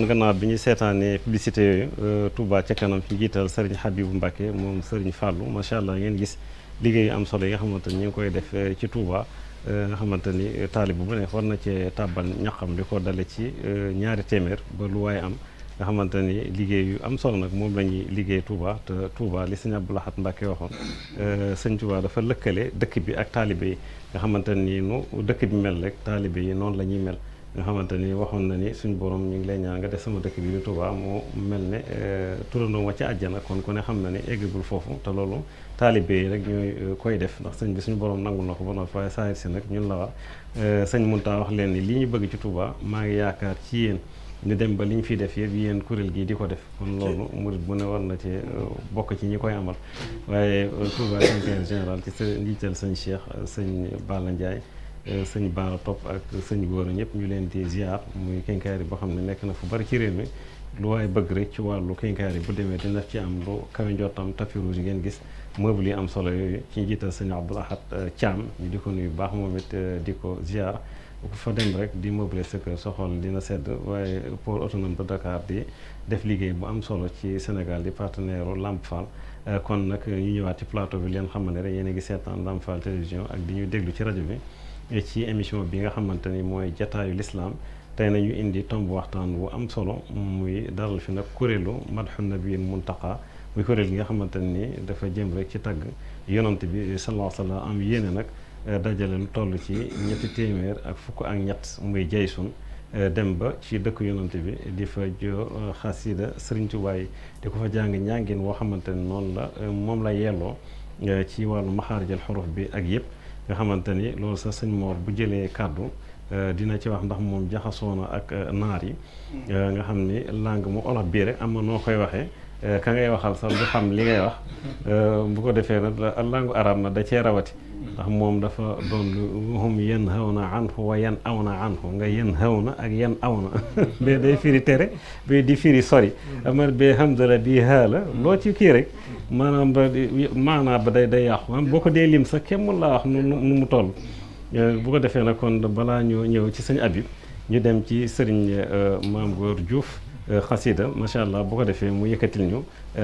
gannaaw bi ñu seetaanee publicité yooyu Touba ca kanam ci jiital Serigne Habibou Mbacké moom Serigne Fallou macha allah ngeen gis liggéey am solo yi nga xamante ni ñu ngi koy def ci Touba nga xamante ni taalib bu nekk war na cee tàbbal ñaxam li ko dale ci ñaari téeméer ba lu waaye am nga xamante ni liggéey yu am solo nag moom la ñuy liggéey Touba te Touba li sëñ Abdou Lahad Mbacké waxoon sëñ Touba dafa lëkkale dëkk bi ak taalibe yi nga xamante ni nu dëkk bi mel rek taalibe yi noonu la ñuy mel. nga xamante ni waxoon na ni suñu borom ñu ngi lay ñaan nga def sama dëkk bi di Touba moo mel ne turandoo ma ci àjjana kon ku ne xam na ni eggagul foofu te loolu taalibe yi rek ñooy koy def ndax sëñ bi suñu borom nangul na ko ba noppi waaye saa si nag ñun la war sëñ Mountakha wax leen ni li ñu bëgg ci Touba maa ngi yaakaar ci yéen ñu dem ba li ñu fiy def yëpp yéen kuréel gii di ko def kon loolu murid bu ne war na ci bokk ci ñi koy amal waaye Touba secrétaire général ci sa njiital sëñ Cheikh sëñ Balla Ndiaye sëñ Baara Topp ak sëñ Góora ñëpp ñu leen di ziar muy kenkaari boo xam ne nekk na fu bari ci réew mi lu waaye bëgg rek ci wàllu kenkaari bu demee dina ci am lu kawe njottam tapis rouge yi ngeen gis meuble yi am solo yooyu ci njiital sëñ Abdou Lahad Thiam ñu di ko nuyu baax moom it di ko ziar ku fa dem rek di meuble sa kër sa xol dina sedd waaye port autonome de Dakar di def liggéey bu am solo ci Sénégal di partenaire Lamp Fall kon nag ñu ñëwaat ci plateau bi leen xam ne rek yéen a ngi seetaan Lamp Fall télévision ak di ñu déglu ci rajo bi ci émission bi nga xamante ni mooy jataayu lislaam tey nañu indi tomb waxtaan wu am solo muy dalal fi nag kuréelu Madhoun Nabiyil Muntaqa muy kuréel gi nga xamante ni dafa jëm rek ci tagg yonant bi sallallahu alayhi wa sallam am yéene nag dajale lu toll ci ñetti téeméer ak fukk ak ñett muy jaysun dem ba ci dëkk yonant bi di fa jo xasida Sëriñ Tuubaa yi di ko fa jàng njàngin woo xamante ni noonu la moom la yelloo ci wàllu maxaarijal xuruf bi ak yëpp nga xamante ni loolu sax sëñ Mor bu jëlee kàddu dina ci wax ndax moom jaxasoo na ak naar yi nga xam ni langue mu olof bii rek am na noo koy waxee ka ngay waxal sax du xam li ngay wax bu ko defee nag langue arabe na da cee rawati ndax moom dafa doon lu hum yen xaw na anhu wa yen aw na anhu nga yen xaw na ak yen aw na ba day firi tere ba di firi sori amar ba hamdala bii haala loo ci kii rek maanaam ba maanaa ba day yàqu boo ko dee lim sax kenn mun laa wax nu mu toll bu ko defee nag kon balaa ñu ñëw ci sëñ Habib ñu dem ci sëriñ Maam Góor Diouf xasida macha allah bu ko defee mu yëkkatil ñu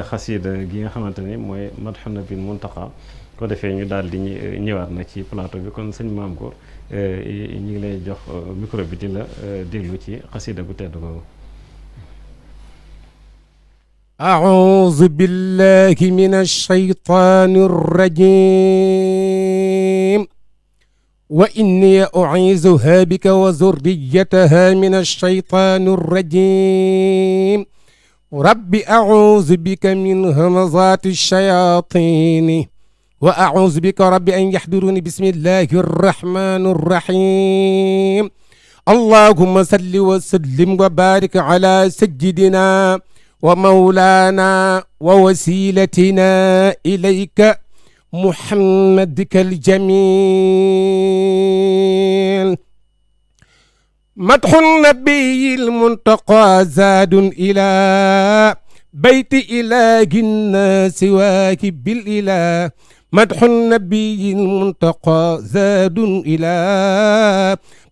xasida gi nga xamante ni mooy Madhoun Nabiyil Muntaqa ko defee ñu daal di ñëwaat nag ci plateau bi kon sëñ Maam Góor ñu ngi lay jox micro bi di la déglu ci xasida gu tedd googu. أعوذ بالله من الشيطان الرجيم وإني أعيذها بك وذريتها من الشيطان الرجيم رب أعوذ بك من همزات الشياطين وأعوذ بك رب أن يحضروني بسم الله الرحمن الرحيم اللهم صل وسلم وبارك على سيدنا ومولانا ووسيلتنا إليك محمدك الجميل مدح النبي المنتقى زاد إلى بيت إله الناس واكب الإله مدح النبي المنتقى زاد إلى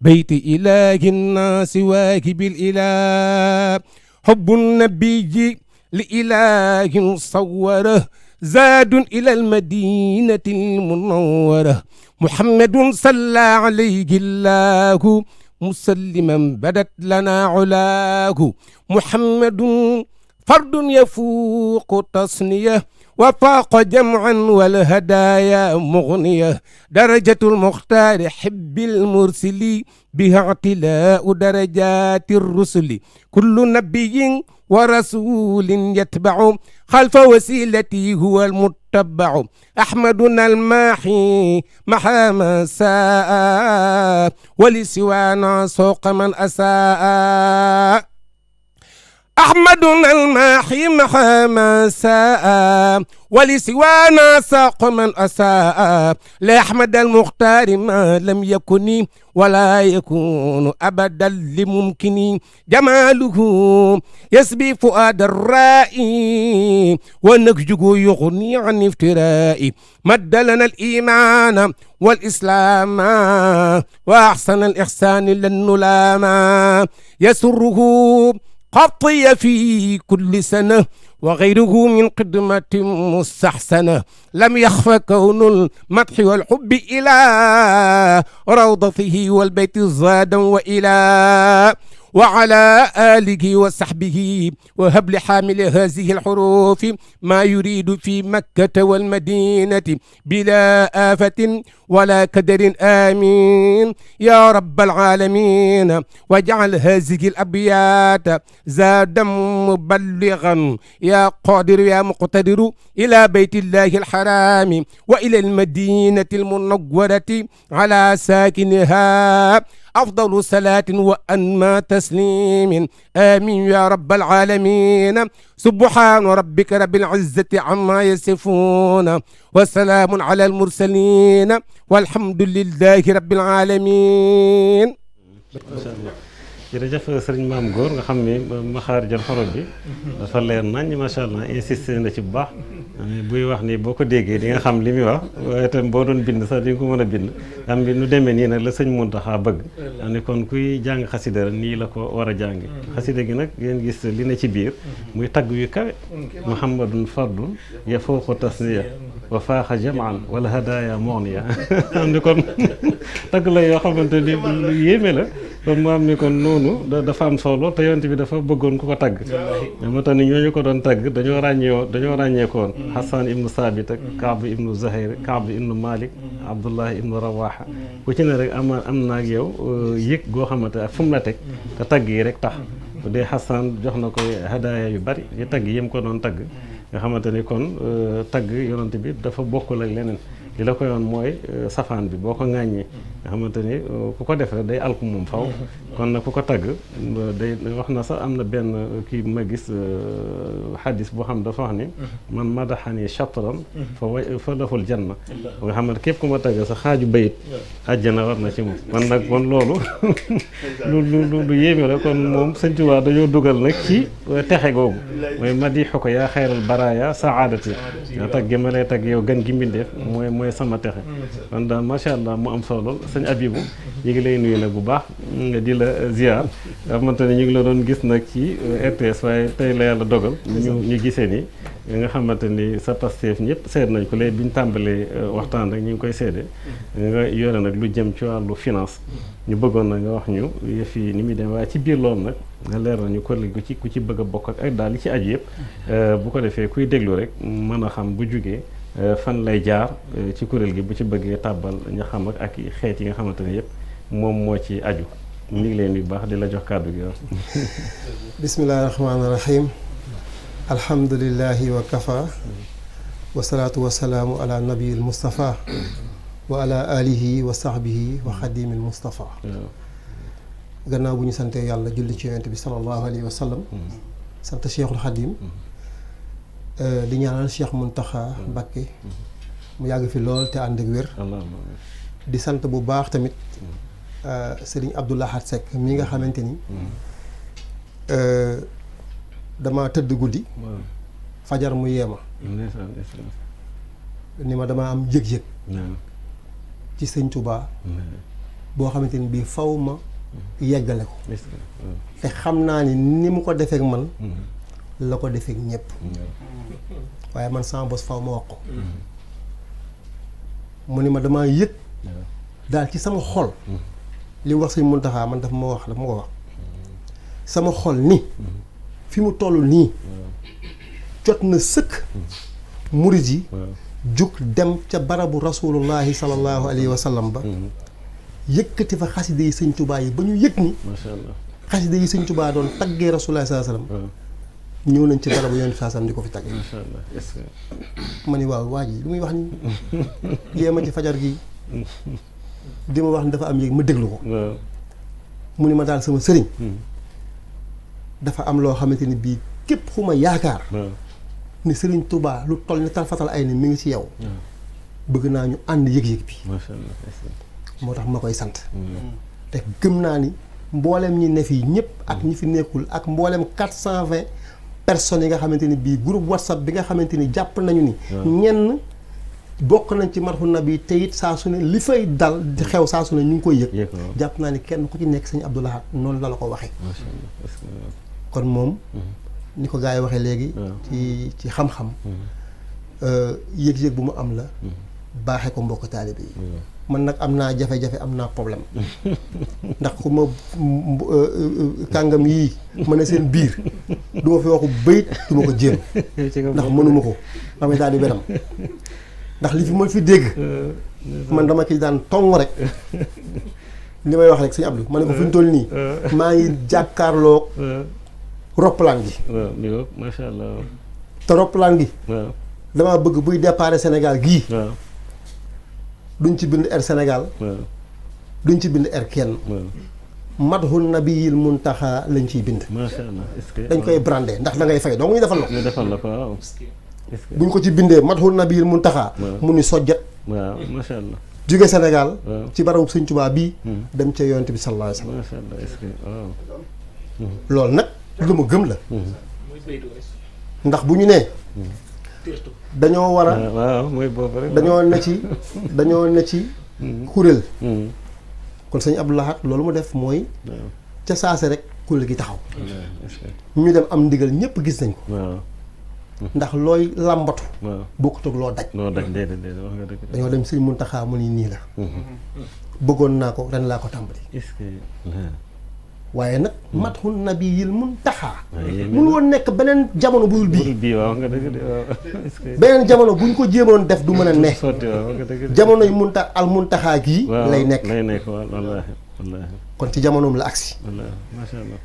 بيت إله الناس واكب الإله حب النبي لإله صوره زاد إلى المدينة المنورة محمد صلى عليه الله مسلما بدت لنا علاه محمد فرد يفوق تصنيه وفاق جمعا والهدايا مغنية درجة المختار حب المرسل بها اعتلاء درجات الرسل كل نبي ورسول يتبع خلف وسيلتي هو المتبع أحمدنا الماحي محا ما ساء ولسوانا سوق من أساء أحمدنا الماحي محا ما ساء ولسوانا ساق من أساء لأحمد المختار ما لم يكن ولا يكون أبدا لممكن جماله يسبي فؤاد الرائي ونكجه يغني عن افترائي مد لنا الإيمان والإسلام وأحسن الإحسان للنلاما يسره خطي في كل سنة وغيره من قدمة مستحسنة لم يخف كون المدح والحب إلى روضته والبيت زادا وإلى وعلى آله وصحبه وهب لحامل هذه الحروف ما يريد في مكة والمدينة بلا آفة ولا كدر آمين يا رب العالمين واجعل هذه الأبيات زادا مبلغا يا قادر يا مقتدر إلى بيت الله الحرام وإلى المدينة المنورة على ساكنها أفضل صلاة وأنمى تسليم آمين يا رب العالمين سبحان ربك رب العزة عما يصفون وسلام على المرسلين والحمد لله رب العالمين. jërëjëf sëriñ Maam Góor nga xam ni maxaarijal xorob bi dafa leer nañ macha allah insisté na ci bu baax buy wax ni boo ko déggee di nga xam li muy wax waaye itam boo doon bind sax di nga ko mën a bind am bi nu demee nii nag la sëñ Muntaxa bëgg am ni kon kuy jàng xasida la nii la ko war a jàng xasida gi nag ngeen gis li na ci biir muy tagg yu kawe muhammadun fardun ya fooqu tasniya wa faaxa jamaan wala hadaya moxniya am ni kon tagg la yoo xamante ni lu yéeme la kon mu am ni kon noonu dafa am solo te yonent bi dafa bëggoon ku ko tagg moo tax ni ñooñu ko doon tagg dañoo ràññeekoon Hassan ibnu Saabit ak Kaab ibnu Zuhayr Kaab ibnu Malik Abdullah ibnu Rawaha ku ci ne rek am na ak yow yëg goo xamante ak fu mu la teg te tagg yi rek tax bu dee Hassan jox na ko hadaaya yu bari yi tagg yi mu ko doon tagg nga xamante ni kon tagg yonent bi dafa bokkul ak leneen li la ko yoon mooy safaan bi boo ko ŋàññee nga xamante ni ku ko def rek day alku moom faw kon nag ku ko tagg day wax na sax am na benn kii ma gis xadis boo xam dafa wax ni man madaxani chatran fa lahul janna nga xam ne képp ku ma tagg sa xaaju bayit àjjana war na ci moom man nag kon loolu lu yéeme la kon moom Sëñ Tuubaa dañoo dugal nag ci texe googu mooy madixu ko yaa xayral baraaya saadati yaa tagg ma lay tagg yow gan gi mbindeef mooy sama texe kon daal macha allah mu am solo sëñ Abibu ñu ngi lay nuyu nag bu baax di la ziar xamante ne ñu ngi la doon gis nag ci RTS waaye tey la yàlla dogal ñu gisee ni nga xamante ni sa Pastef ñëpp seet nañ ko léegi bi ñu tàmbalee waxtaan rek ñu ngi koy seede nga yore nag lu jëm ci wàllu finance ñu bëggoon na nga wax ñu yëf yi ni muy dem waaye ci biir loolu nag nga leer nañu ko ku ci bëgg a bokk ak daal li ci aju yëpp bu ko defee kuy déglu rek mën a xam bu jugee fan lay jaar ci kuréel gi bu ci bëggee tàbbal ña xam ak xeet yi nga xamante ne yëpp moom moo ci aju ñu ngi leen yu baax di la jox kàddu gi wax bismillahi rahmaani rahim alhamdulillahi wa kafa wa salaatu wa salaamu ala nabiyil mustafa wa ala alihi wa sahbihi wa xadimil mustafa gannaaw bu ñu santee yàlla julli ci yonent bi sallallahu alayhi wa sallam sant cheikhul xadim di ñaanal Cheikh Muntaxa Mbakke mu yàgg fi lool te ànd ak wér di sant bu baax tamit Serigne Abdou Lahad Seck mi nga xamante ni dama tëdd guddi fajar mu yeema ni ma dama am yëg-yëg ci Sëñ Tuubaa boo xamante ni bii faw ma yeggale ko te xam naa ni mu ko defeek man la ko defeek ñëpp waaye man sama bos faw ma wax ko mu ni ma damaa yëg daal ci sama xol li wax Sëñ Muntaxa man daf ma ko wax sama xol ni fi mu toll nii jot na sëkk murid yi jug dem ca barabu rasulullahi sallallahu alayhi wa sallam ba yëkkati fa xaside yi Sëñ Tuubaa yi ba ñu yëg ni xaside yi Sëñ Tuubaa doon taggee rasulullahi sallallahu alayhi wa sallam ñëw nañ ci barabu yoon faasam di ko fi taggee ma ni waaw waa ji lu muy wax ni yee ma ci fajar gi di ma wax ni dafa am yéeg ma déglu ko mu ni ma daal sama sëriñ dafa am loo xamante ni bii képp fu ma yaakaar ni Sëriñ Tuubaa lu toll ni tarfatal ay ni mi ngi ci yow bëgg naa ñu ànd yëg-yëg bi moo tax ma koy sant te gëm naa ni mboolem ñi ne fii ñëpp ak ñi fi nekkul ak mboolem 420 personnes yi nga xamante ni bii groupe WhatsApp bi nga xamante ni jàpp nañu ni ñenn bokk nañ ci Madhoun Nabi te it saa su ne li fay dal di xew saa su ne ñu ngi koy yëg jàpp naa ni kenn ku ci nekk Sëñ Abdou Lahad noonu la ko waxee kon moom ni ko gars yi waxee léegi ci xam-xam yëg-yëg bu mu am la baaxee ko mbokk taalibe yi man nag am naa jafe-jafe am naa problème ndax ku ma kàngam yii ma ne seen biir du ma fi waxu bëyit du ma ko jéem ndax mënuma ko damay daal di benam ndax li fi ma fi dégg man dama ki daan tong rek li may wax rek sëñ Abdou ma ne ko fi ñu toll nii maa ngi jàkkaarloog roppalaan gi waaw macha allah te roppalaan gi waaw damaa bëgg buy départ Sénégal gii waaw duñ ci bind Air Sénégal duñ ci bind Air kenn madhun nabiyil muntaxa lañ ciy bind macha allah est-ce que dañ koy brandé ndax da ngay fay donc ñu defal la ñu defal la ko waaw buñ ko ci bindee madhun nabiyil muntaxa mu ni sojjat waaw macha allah jóge Sénégal waaw ci barabu Sëñ Tuubaa bii dem ca yonent bi sallallahu alayhi wa sallam macha allah est-ce que waaw loolu nag lu ma gëm la ndax bu ñu nee dañoo war a waaw mooy boobu rek dañoo ne ci kuréel kon sëñ Abdou Lahad loolu mu def mooy ca saase rek kuréel gi taxaw ñu dem am ndigal ñëpp gis nañ ko waaw ndax looy làmbatu waaw bokkut ak loo daj loo daj déedéet wax nga dëgg dañoo dem sëñ Muntaxa mu ni nii la bëggoon naa ko ren laa ko tàmbali est-ce que waaye nag madhun nabiyil muntaxa mun woon nekk beneen jamono bu dul bii waaw nga dëgg de waaw est-ce que beneen jamono buñ ko jéemoon def du mën a ne sotti waaw nga dëgg de jamono yu al muntaxaa gii lay nekk waaw wallaahi wallaahi kon ci jamonoom la agsi wallaahi macha allah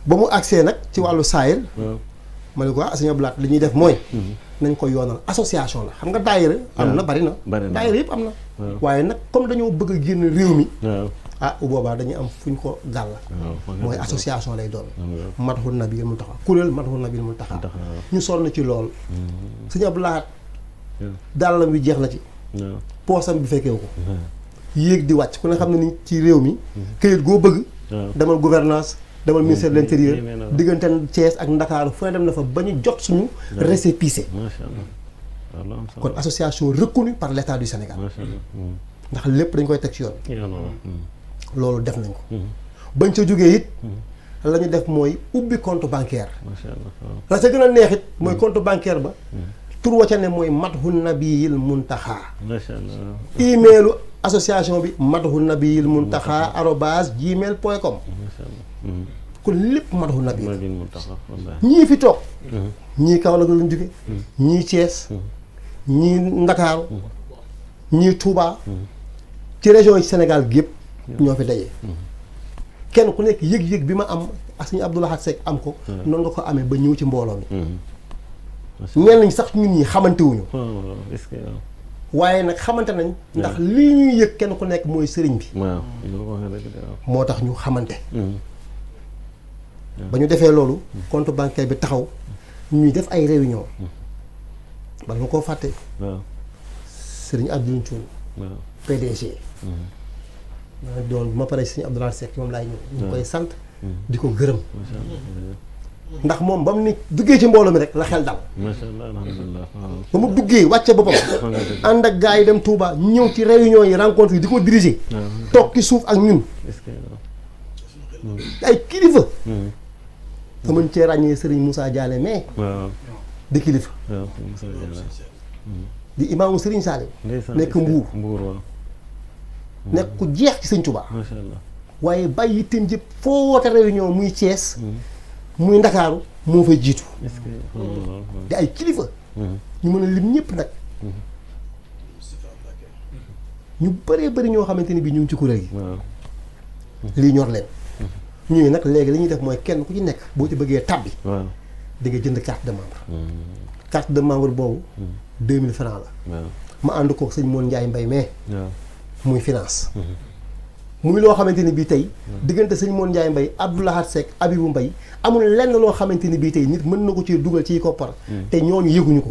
ba mu agsee nag ci wàllu saayir waaw ma ne ko sëñ Abdou Lahad li ñuy def mooy nañ ko yoonal association la xam nga daayira am na bari na daayira yëpp am na waaye nag comme dañoo bëgg a génn réew mi ah bu boobaa dañuy am fu ñu ko gàll mooy association lay doon madhun nabiyil muntaxa kuréel madhun nabiyil muntaxa ñu sonn ci lool sëñ Abdou Lahad dàllam bi jeex na ci poosam bi fekkeewu ko yéeg di wàcc ku ne xam ne ni ci réew mi këyit goo bëgg demal gouvernance demal ministère de l'intérieur diggante Thiès ak Ndakaaru fu ne dem na fa ba ñu jot suñu récépissé kon association reconnue par l'État du Sénégal ndax lépp dañ koy teg ci yoon loolu def nañ ko bañ ca jógee it la ñu def mooy ubbi compte bancaire la ca gën a neex it mooy compte bancaire ba tur wa ca ne mooy madhun nabiyil muntaxa emailu association bi madhun nabiyil muntaxa @gmail.com kon lépp madhun nabiyil ñii fi toog ñii Kaolack lañ jóge ñii Thiès ñii Ndakaaru ñii Touba ci région yi Sénégal gi yëpp ñoo fi daje kenn ku nekk yëg-yëg bi ma am ak sëñ Abdou Lahad Seck am ko noonu nga ko amee ba ñëw ci mbooloo mi ñenn ñi sax ñun ñi xamante wuñu waaye nag xamante nañ ndax lii ñuy yëg kenn ku nekk mooy sëriñ bi moo tax ñu xamante ba ñu defee loolu compte bancaire bi taxaw ñuy def ay réunion bala ma koo fàtte sëriñ Abdou Thioune PDG doon bu ma paree sëriñ Abdou Lahad Seck moom laay ñëw ñu koy sant di ko gërëm ndax moom ba mu ni duggee ci mbooloo mi rek la xel dal ba mu duggee wàcce boppam ànd ak gars yi dem Touba ñëw ci réunion yi rencontre yi di ko diriger toog ci suuf ak ñun ay kilifa nga mën cee ràññee Serigne Moussa Diané mais di kilifa di imaamu Serigne Saliou nekk Mbuur nekk ku jeex ci Sëñ Touba waaye bàyyi itam jëpp foo woote réunion muy Thiès muy Ndakaaru moo fay jiitu di ay kilifa ñu mën a lim ñëpp nag ñu bëree bëri ñoo xamante ni bii ñu ngi ci kuréel gi lii ñor leen ñuy nag léegi li ñuy def mooy kenn ku ci nekk boo ci bëggee tabbi di nga jënd carte de membre carte de membre boobu 2000 francs la ma ànd kook sëñ Moon Njaay Mbay mais muy finance muy loo xamante ni bii tey diggante sëñ Moon Njaay Mbay Abdou Lahad Seck Abibou Mbay amul lenn loo xamante ni bii tey nit mën na ko ci dugal ciy koppar te ñooñu yëguñu ko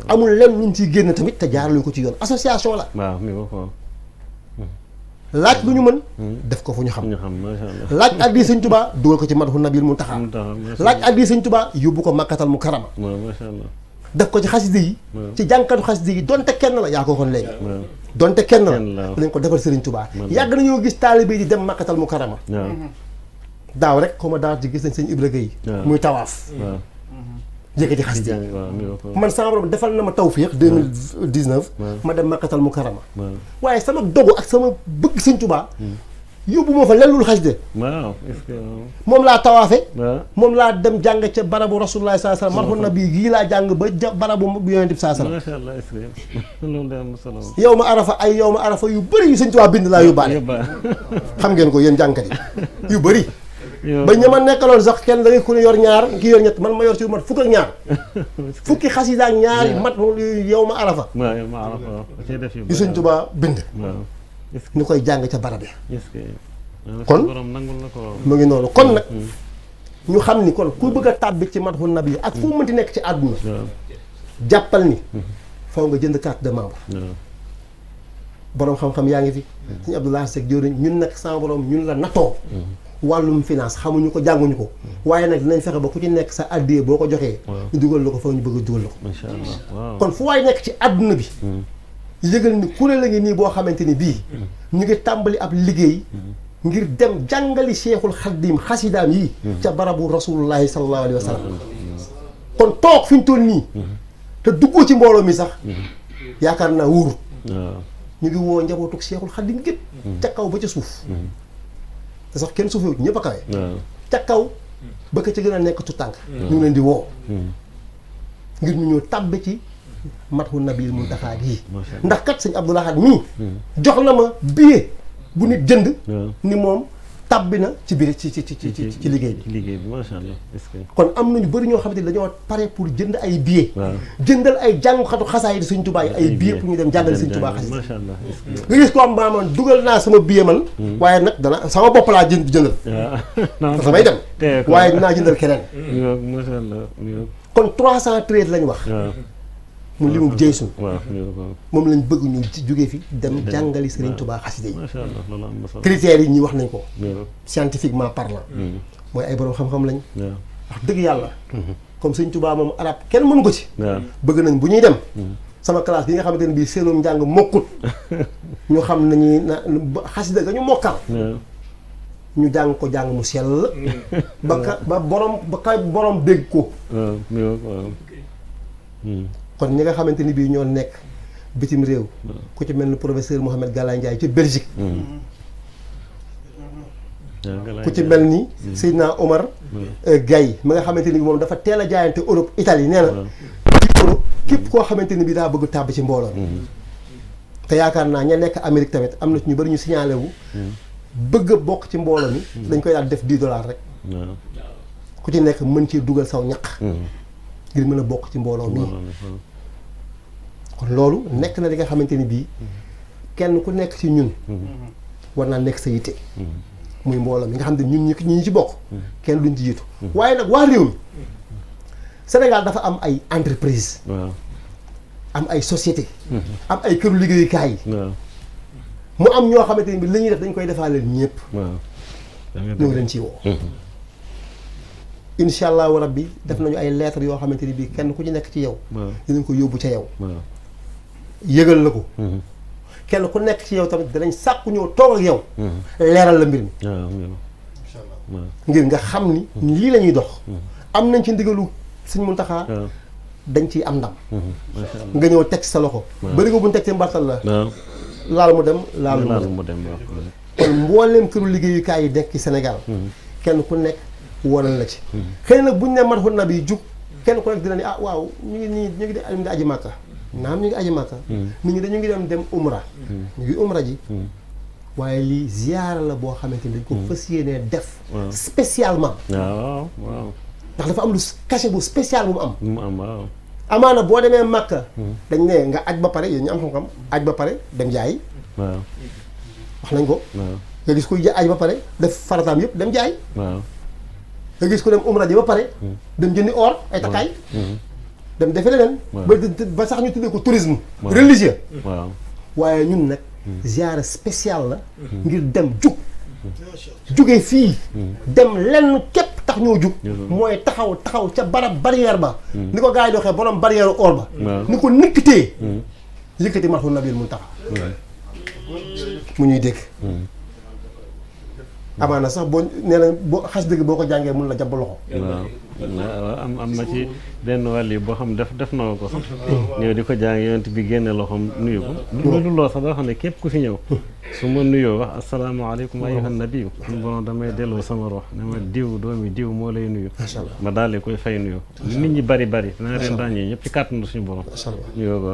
amul lenn luñ ciy génn tamit te jaaraluñ ko ci yoon association la laaj lu ñu mën def ko fu ñu xam laaj addi sëñ Tuubaa dugal ko ci madhu nabil muntaxa laaj addi sëñ Tuubaa yóbbu ko makkatal mu karama def ko ci xaside yi ci jànkatu xaside yi donte kenn la yaa ko waxoon léegi donte kenn la dañ ko defal Sëriñ Tuubaa yàgg nañoo gis taalibe yi di dem makkatal mu karama daaw rek xaw ma daaw ci gis nañ sëñ Ibra Gueye muy tawaaf waaw yëkkati xasida waaw mi ko man sama borom defal na ma tawfiix 2019 ma dem Makkatal Mukarrama waaw waaye sama dogu ak sama bëgg sëñ Tuubaa yóbbu moo fa lellul xasida waaw est-ce que moom laa tawaafe waaw moom laa dem jàng ca barabu Rasulullah sallallahu alayhi wasallam marxu nabi gii laa jàng ba barabu Yonent bi sallallahu alayhi wasallam macha allah est-ce que loolu day am solo yow ma arafa ay yow ma arafa yu bëri yu sëñ Tuubaa bind laa yóbbaale xam ngeen ko yéen jàngkat yi yu bëri ba ña ma nekkaloon sax kenn da ngay ku ne yor ñaar ki yor ñett man ma yor ci mat fukk ak ñaar fukki xasida ak ñaar mat yow ma arafa waaw yow ma arafa waaw cee def yu sëñ Tuubaa bind waaw est-ce que ñu koy jàng ca barab ya est-ce que kon borom nangul na ko mu ngi noonu kon nag ñu xam ni kon ku bëgg a tàbbi ci madhu nabi ak fu mënti nekk ci àdduna waaw jàppal ni faw nga jënd carte de membre waaw borom xam-xam yaa ngi fi suñu Abdoulaye Seck jëriñ ñun nag sama borom ñun la natoo wàllum finance xamuñu ko jànguñu ko waaye nag dinañ fexe ba ku ci nekk sa addiyee boo ko joxee ñu dugal la ko foog ñu bëgg a dugal la ko macha allah waaw kon fu waay nekk ci àdduna bi yëgal ni kuréel la ngi nii boo xamante ni bii ñu ngi tàmbali ab liggéey ngir dem jàngali Cheikhul Khadim xasidaam yi ca barabu rasulullahi sallallahu alayhi wa sallam kon toog fi ñu toll nii te duggoo ci mbooloo mi sax yaakaar naa wóorut waaw ñu ngi woo njabootuk Cheikhul Khadim gépp ca kaw ba ca suuf te sax kenn suufewu ñëpp a kawe waaw ca kaw ba ka ca gën a nekk tu tànk ñu ngi leen di woo ngir ñu ñëw tàbbi ci matxu nabil muntaxaa gii ndax kat sëñ Abdou Lahad mii jox na ma billet bu nit jënd ni moom tàbbi na ci biir ci liggéey bi ci liggéey bi macha allah est-ce que kon am nañu bëri ñoo xamante ni dañoo pare pour jënd ay billets waaw jëndal ay jàngkatu xasaay di sëñ Tuubaa yi ay billets pour ñu dem jàngale sëñ Tuubaa xasida macha allah est-ce que nga gis ko am man dugal naa sama billet man waaye nag dana sama bopp laa jëndal waaw samay dem waaye dinaa jëndal keneen macha allah kon 313 lañ wax waaw mu limu jëy suñ waaw moom lañ bëgg ñu jógee fi dem jàngali Sëriñ Tuubaa xasida yi macha allah loolu am na solo critères yi ñi wax nañ ko scientifiquement parlant mooy ay borom xam-xam lañ waaw wax dëgg yàlla comme Sëriñ Tuubaa moom arab kenn mënu ko ci waaw bëgg nañ bu ñuy dem sama classe bi nga xamante ne bii seenum njàng mokkut ñu xam nañuy na xasida ga ñu mokkal ñu jàng ko jàng mu sell ba borom dégg ko kon ñi nga xamante ni bii ñoo nekk bitim réew ku ci mel ni professeur Mohamed Galaye Ndiaye ci Belgique ku ci mel ni Seydina Omar Gaye mi nga xamante ni bi moom dafa teel a jaayante Europe Italie nee na ci Europe képp koo xamante ni bi daa bëgg tàbb ci mbooloo te yaakaar naa ña nekk Amérique tamit am na ci ñu bari ñu signalé wu bëgg a bokk ci mbooloo mi dañ koy daal def $10 rek ku ci nekk mën ci dugal saw ñaq ngir mën a bokk ci mbooloo mi kon loolu nekk na li nga xamante ni bii kenn ku nekk ci ñun war naa nekk sa yitte muy mbooloo mi nga xam ne ñun ñi ci bokk kenn duñ ci jiitu waaye nag waa réew mi Sénégal dafa am ay entreprise am ay société am ay këru liggéeyukaay yi mu am ñoo xamante ni bi li ñuy def dañ koy defaale ñëpp ñu ngi leen ciy woo incha allahu rabbi def nañu ay lettres yoo xamante ni bii kenn ku ci nekk ci yow dinañ ko yóbbu ca yow yëgal la ko kenn ku nekk ci yow tamit danañ sàkku ñëw toog ak yow leeral la mbir mi ngir nga xam ni lii la ñuy dox am nañ ci ndigalu Sëñ Muntaxa dañ ciy am ndam nga ñëw teg sa loxo bari nga buñ teg ci mbartal la laal mu dem laal mu dem kon mbooleem këru liggéeyukaay yi nekk ci Sénégal kenn ku nekk wonal la ci xëy nag buñ ne matxu nabi jug kenn ku nekk dina ni ah waaw ñu ngi di aji màkka naam ñu ngi aji màkka nit ñi dañu ngi dem umra ñu ngi umra ji waaye lii ziyaara la boo xamante ni dañ ko fas yéenee def spécialement waaw ndax dafa am lu cachet bu spécial bu mu am waaw amaana boo demee màkka dañ ne nga aj ba pare yéen ñu am xam-xam aj ba pare dem jaay waaw wax nañ ko nga gis kuy aj ba pare def farataam yëpp dem jaay nga gis ko dem umra ji ba pare dem jëndi or ay takkaay dem defe leneen ba sax ñu tuddee ko tourisme religieux waaye ñun nag ziyaara spécial la ngir dem jóge fii dem lenn képp tax ñoo jug mooy taxaw ca barab barrière ba ni ko gars yi di waxee borom barrière or ba ni ko nikkitee yëkkati matxu nabil mun taxa mu ñuy dégg amaana sax boo nee na boo xas dëgg boo ko jàngee mun la jàpp loxo. waaw am na ci benn wàll yi boo xam def na ko sax ñëw di ko jàng yonent bi génne loxoom nuyu ko loolu loo sax doo xam ne képp ku fi ñëw su ma nuyoo wax asalaamaaleykum ayyuhan nabiyu suñu borom damay delloo sama wax ne ma diw doomi diw moo lay nuyu ma daal di koy fay nuyoo nit ñi bari dana leen ràññee ñëpp ci kàttanu suñu borom nuyoo ko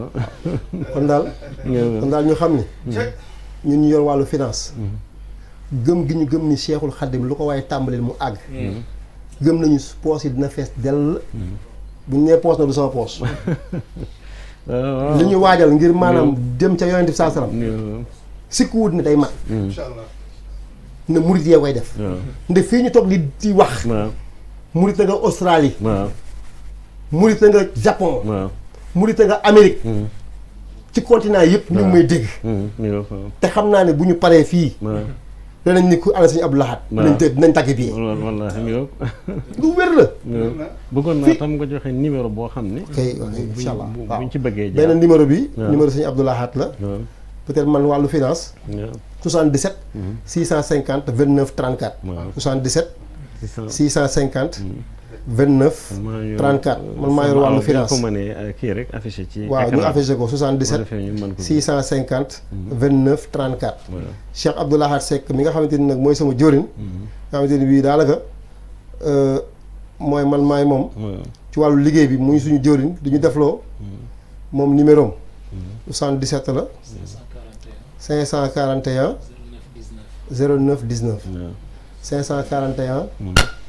kon daal ñu xam ni ñun ñu yor wàllu finance gëm gi ñu gëm ni Cheikhul Khadim lu ko waaye tàmbalil mu àgg gëm nañu poos yi dina fees dell bu ñu nee poos na du sama poos li ñu waajal ngir maanaam dem ca yonent bi saa salaam sikku wut ne day mat na murit yee koy def nde fii ñu toog di wax murit na nga Australie murit na nga Japon murit na nga Amérique ci continent yëpp ñu ngi may dégg te xam naa ne bu ñu paree fii danañ ni ku ana Sëñ Abdou Lahad dinañ tàgg bii wallaahi lu wér la bëggoon naa tam nga joxe numéro boo xam ne kay incha allah buñ ci bëggee benn numéro bi numéro Sëñ Abdou Lahad la peut-être man wàllu finance 77 650 29 34 77 650 29 34 man maa yor wàllu finance ko mënee kii rek affiché ci waaw ñu affiché ko 77 650 29 34 Cheikh Abdou Lahad Seck mi nga xamante ni nag mooy sama jóorin nga xamante ni bii daanaka mooy man maay moom ci wàllu liggéey bi muy suñu jóorin di ñu defloo moom numéro am 77 la 541 09 19 541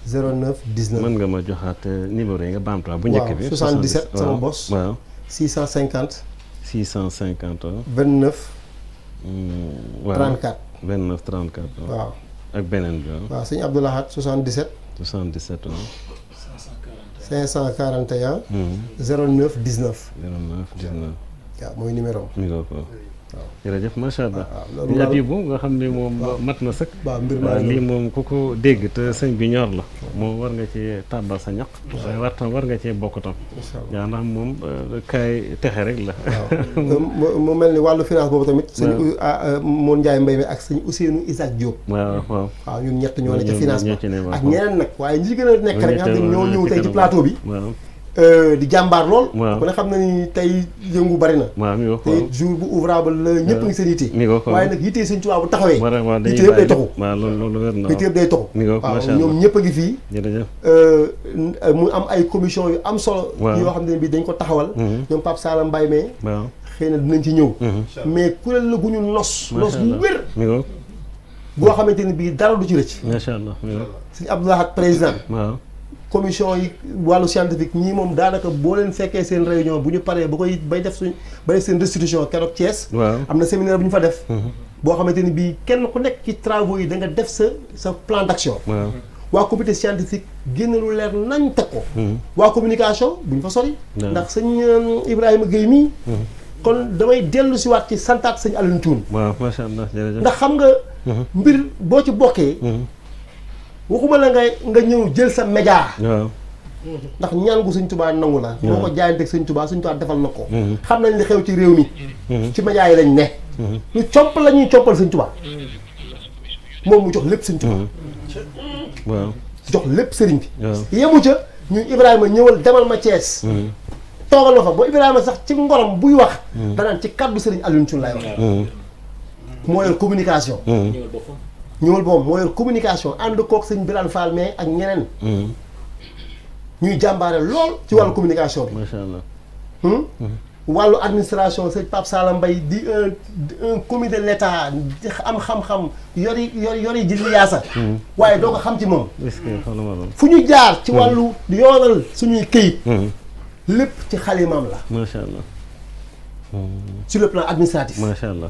09 19 mën nga ma joxaat numéro yi nga baamtuwaat bu njëkk bi. waaw 77 sama bos. waaw 650. 650. 29. waaw 34. 29 34. waaw ak beneen bi waaw. waaw sëñ Abdou Lahad 77. 77 waaw. 541. 09 19. 09 19. waaw mooy numéro am. waaw jërëjëf macha allah. waaw loolu daal bu nga xam ne moom mat na sëkk. waaw mbir lii moom ku ko dégg te sëñ bi ñor la. moom war nga cee tàbbal sa ñaq. waaye war nga cee bokk tam. yaa ndax moom kaay texe rek la. waaw mu mel ni wàllu finance boobu tamit. sëñ Moon Ndiaye Mbaye mi ak sëñ Ousseynou Isaac Diop. waaw ñun ñett ñoo ne ci finance ba ak ñeneen nag waaye ñi ci gën a nekk rek nga xam ne ñoo ñëw tey ci plateau bi. di jàmbaar lool. ku ne xam na ni tey yëngu bari na. te jour bu ouvrable la ñëpp ngi seen yitte. waaye nag yitte Sëñ Tuubaa bu taxawee. yitte yëpp day toxu. loolu wér na yitte yëpp day toxu. waaw ñoom ñëpp a ngi fii. mu am ay commission yu am solo. yoo xam ne bii dañ ko taxawal. ñoom Pape Sala Mbaye mee. xëy na dinañ ci ñëw. mais kuréel la gu ñu nos bu wér. boo xamante ni bii dara du ci rëcc. macha allah. Sëñ Abdou Lahad président. commission yi wàllu scientifique ñii moom daanaka boo leen fekkee seen réunion bu ñu paree bay def seen restitution keroog Thiès. am na séminaire bu ñu fa def. boo xamante ni bii kenn ku nekk ci travaux yi da nga def sa plan d'action. waa comité scientifique génn lu leer nañ teg ko. waa communication bu ñu fa sori. ndax sëñ Ibrahima Guèye mii. kon damay dellu si waat ci santaat sëñ Alioune Thioune. waaw macha allah jërëjëf. ndax xam nga. mbir boo ci bokkee. waxuma la nga ñëw jël sa média. ndax ñaan gu Sëñ Tuubaa nangu la. boo ko jaayanteeg Sëñ Tuubaa defal na ko. xam nañ li xew ci réew mi. ci média yi lañ ne. ñu comp la ñuy compal Sëñ Tuubaa. moom mu jox lépp Sëñ Tuubaa. jox lépp sëriñ bi. yemu ca ñu Ibrahima ñëwal demal ma Thiès. toogal ma fa ba Ibrahima sax ci ngorom buy wax. danaan ci kàddu sëriñ Alioune Thioune laay wax. moo yor communication. ñëwal boobu moo yor communication ànd kook sëñ Birane Fall mais ak ñeneen. ñuy jàmbaare lool ci wàllu communication bi. macha allah. wàllu administration sëñ Pape Sala Mbaye di un comité de l'État am xam-xam yori ji liyaasa. waaye doo ko xam ci moom. fu ñu jaar ci wàllu yoonal suñuy këyit. lépp ci xalimaam la. macha allah. sur le plan administratif. macha allah.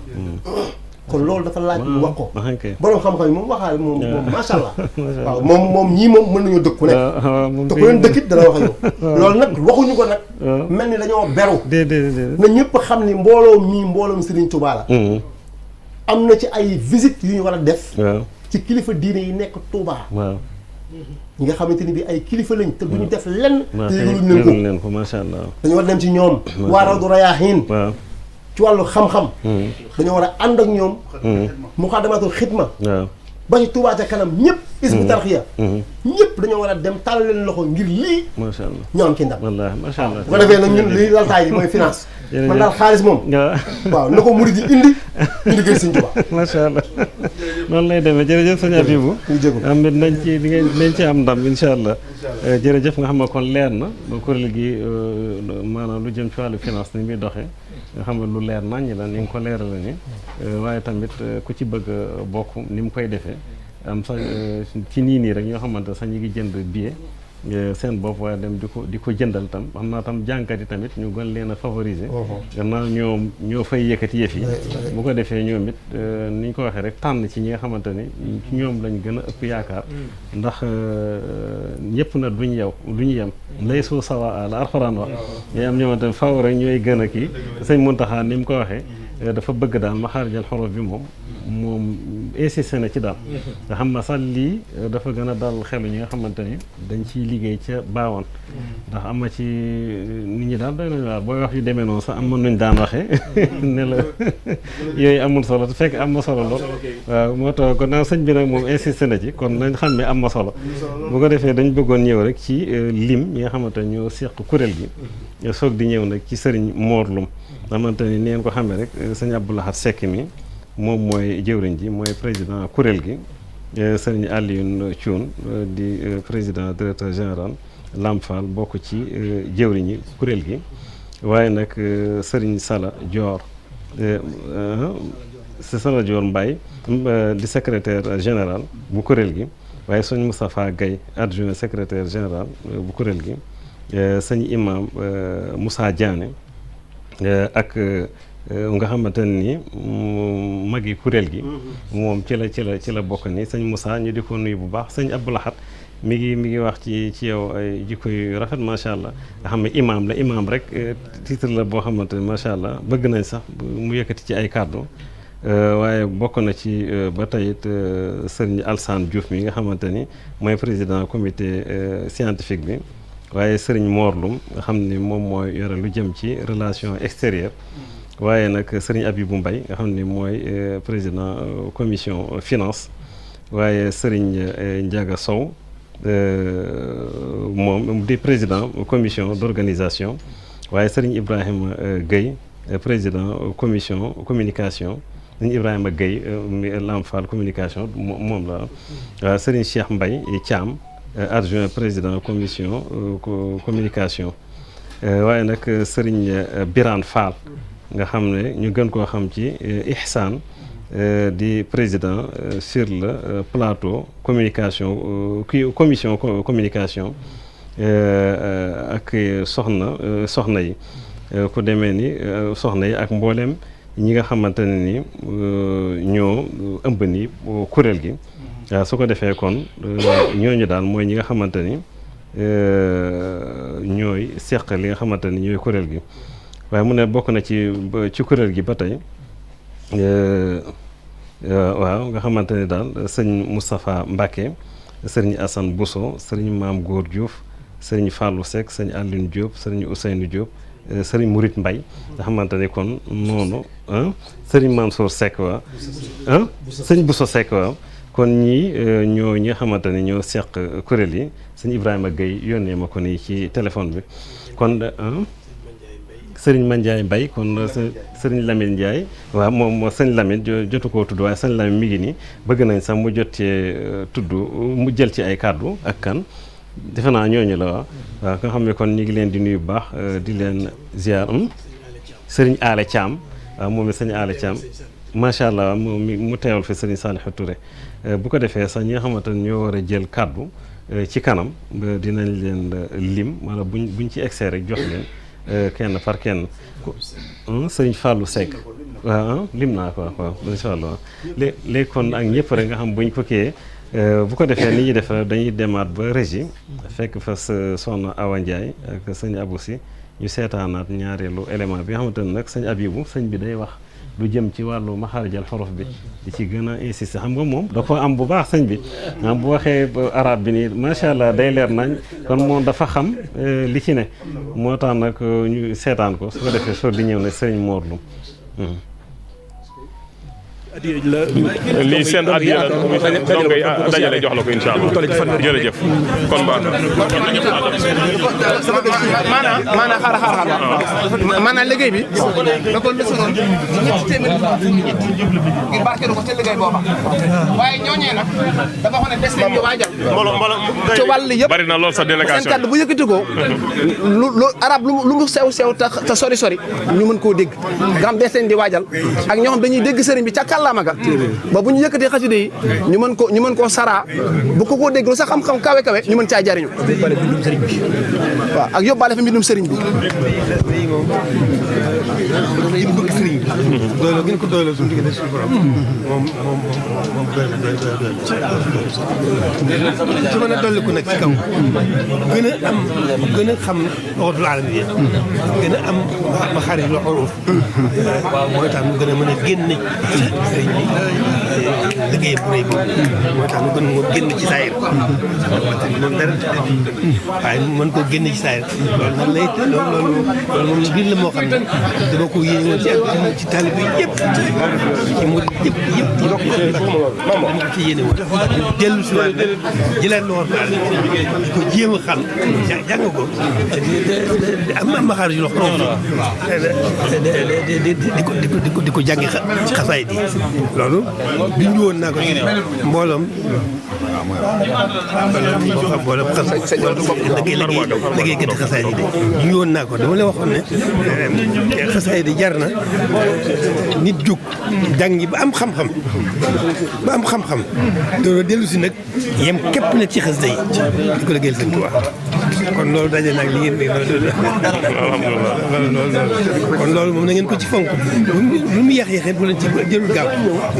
kon loolu dafa laaj ñu wax ko. ok borom xam-xam yi moom waxaale moom macha allah. waaw moom ñii moom mën nañoo dëkk ku nekk. te ku leen dëkkit dana wax ak yow. loolu nag waxuñu ko nag. mel ni dañoo beru. déedéet na ñëpp xam ni mbooloom Serigne Touba la. am na ci ay visites yu ñu war a def. ci kilifa diine yi nekk Touba. ñi nga xamante ni bi ay kilifa lañ te duñu def lenn. te yëgaluñ leen ko macha allah. dañu war a dem ci ñoom. waa Rawdu Rayaahiin ci wàllu xam-xam. dañoo war a ànd ak ñoom. Muxaddamatul Xidma. ba ci Touba ca kanam ñëpp Hizbut Tarqiyyah ñëpp dañoo war a dem tàllal leen loxo ngir lii macha allah ñu am ci ndam wallaahi macha allah bu ko defee nag ñun lii laltaay bi mooy finance man daal xaalis moom waaw na ko murid yi indi ñu liggéey Sëñ Touba macha allah noonu lay demee jërëjëf sëñ Abibou am nañ ci nañ ci am ndam incha allah jërëjëf nga xam ne kon leer na kuréel gi maanaam lu jëm ci wàllu finance ni muy doxee nga xam ne lu leer naññ la ni nga ko leerale ni waaye tamit ku ci bëgg a bokk ni mu koy defee am sax ci nii rek ñoo xamante sax ñu ngi jënd billet seen bopp waaye dem di ko jëndal tam xam naa tam jànkat yi tamit ñu gën leen a favoriser gannaaw ñoo fay yëkkati yëf yi bu ko defee ñoom it ni ñu ko waxee rek tànn ci ñi nga xamante ni ci ñoom lañ gën a ëpp yaakaar ndax ñëpp na duñ yem lay soo sawa la alxuraan wax ñooy am ñoomante ne faw rek ñooy gën a kii sëñ Muntaxa ni mu ko waxee dafa bëgg daal maxaarijal xorof bi moom insisté na ci daal nga xam na sax lii dafa gën a dal xelu ñi nga xamante ni dañ ciy liggéey ca baawoon ndax am na ci nit ñi daal doy nañu waar booy wax yu demee noonu sax am na nuñ daan waxee ne la yooyu amul solo te fekk am na solo lool waaw moo tax kon nag sëñ bi nag moom insisté na ci kon nañ xam ne am na solo bu ko defee dañ bëggoon ñëw rek ci lim ñi nga xamante ni ñoo seq kuréel gi soog di ñëw nag ci sëriñ Mor Loum xamante ni neen ko xamee rek sëñ Abdou Lahad Seck mi moom mooy jëwriñ ji mooy président kuréel gi sëriñ Alioune Thioune di président directeur général Lamp Fall bokk ci jëwriñ yi kuréel gi waaye nag sëriñ Sala Dior Sala Dior Mbaye di secrétaire général bu kuréel gi waaye sëñ Moustapha Gaye adjoint secrétaire général bu kuréel gi sëñ imam Moussa Diané ak nga xamante ni magi kuréel gi moom ci la bokk ni sëñ Moussa ñu di ko nuyu bu baax sëñ Abdou Lahad mi ngi wax ci yow ay jikko yu rafet macha allah nga xam ne imaam rek titre la boo xamante ni macha allah bëgg nañ sax mu yëkkati ci ay kàddu waaye bokk na ci ba tey it sëriñ Alsane Diouf mi nga xamante ni mooy président comité scientifique bi waaye sëriñ Mor Loum nga xam ni moom mooy yore lu jëm ci relation extérieure waaye nag sëriñ Abibou Mbaye nga xam ni mooy président commission finance waaye sëriñ Ndiaga Sow moom di président commission d'organisation waaye sëriñ Ibrahima Gueye président commission communication sëriñ Ibrahima Gueye Lamp Fall communication moom la waaw sëriñ Cheikh Mbaye Thiam adjoint président commission communication waaye nag sëriñ Birane Fall nga xam ne ñu gën koo xam ci Ihsan di président sur le plateau communication commission communication ak soxna yi ku demee ni soxna yi ak mboolem ñi nga xamante ne ni ñoo ëmb ni kuréel gi waaw su ko defee kon ñooñu daal mooy ñi nga xamante ni ñooy seq li nga xamante ni ñooy kuréel gi waaye mu ne bokk na ci kuréel gi ba tey waaw nga xamante ni daal sëñ Moustapha Mbacké sëriñ Assane Bousso sëriñ Maam Góor Diouf sëriñ Fallou Seck sëriñ Alioune Diop sëriñ Ousseynou Diop sëriñ Mourid Mbaye nga xamante ni kon noonu sëriñ Mansour Seck waaw sëñ Bousso Seck waaw kon ñii ñoo ñi nga xamante ni ñoo seq kuréel yi sëñ Ibrahima Gueye yónnee ma ko nii ci téléphone bi kon sëriñ Mandiaye Mbaye kon sëriñ Lamine Ndiaye waaw moom sëñ Lamine jotu koo tudd waaye sëñ Lamine mi ngi nii bëgg nañ sax mu jot cee tudd mu jël ci ay kàddu ak kan defe naa ñooñu la waaw nga xam ne kon ñu ngi leen di nuyu bu baax di leen ziar sëriñ Aale Thiam waaw moom it sëñ Aale Thiam macha allah mu teewal fi sëriñ Salihou Touré bu ko defee sax ñi nga xamante ne ñoo war a jël kàddu ci kanam dinañ leen lim wala buñ ci egsee rek jox leen kenn par kenn sëriñ Fallou Seck waaw lim naa ko waaw incha allah léegi kon ak ñëpp rek nga xam buñ ko kiyee bu ko defee ni ñuy def dañuy demaat ba régie fekk fa soxna Awa Ndiaye ak sëñ Abou si ñu seetaanaat ñaareelu élément bi nga xamante ne nag sëñ Abibou sëñ bi day wax lu jëm ci wàllu maxaarijal xorof bi di ci gën a insister xam nga moom da ko am bu baax sëñ bi bu waxee arab bi nii macha allah day leer nañ kon moom dafa xam li ci ne moo tax nag ñu seetaan ko su ko defee soo di ñëw ne sëriñ Mor Loum lii seen addiya la donc ngay dajale jox la ko incha allah jërëjëf kon baax na. maanaam xaaral liggéey bi da ko lësaloon ñetti téeméer ngir barkeelu ko ca liggéey booba waaye ñooñee nag dafa wax ne des nañ di waajal ci wàll yëpp bari na lool sa délégation seen kàddu bu yëkkati ko lu arab lu mu sew te sori ñu mën koo dégg nga xam des nañ di waajal ak ñoo xam dañuy dégg sëriñ bi ca kàllaama ga ba bu ñu yëkkatee xasida yi ñu mën koo saraa bu ko dégg lu sax xam-xam kawe ñu mën caa jariñu waaw ak yóbbaale fa mbindum sëriñ bi bëgg sëriñ bi doole gën ko doole suñu diggante suñu borom moom ci mën a dolli ko nag ci kaw gën a xam waxatul alam bi gën a am ma xarit lu xoruf mooy tax mu gën a mën a génn sëriñ bi liggéey bu rëy boobu mooy tax mu gën moo génn ci saayir moom dara waaye mën koo génn ci saayir loolu nag lay loolu moom biir la moo xam ne dama ko yéene woon ci taalibe yëpp ci murid yëpp dama ko ci yéene woon dellu si waat nag jëlaat lu war ko di ko jéem a xam jàng ko am ma xaar yu lox di ko jàngi xasaay di loolu bindu woon naa ko mbooloom liggéey gëti xasaay di de bindu woon naa ko dama la waxoon ne xasaay di jar na nit jóg jàngi ba am xam-xam doona dellu si nag yem képp nag ci xasida yi di ko liggéeyal Sëñ Tuubaa kon loolu daje nag li ngeen kon loolu moom na ngeen ko ci fonk lu mu yéex bu leen ci jëlul gaaw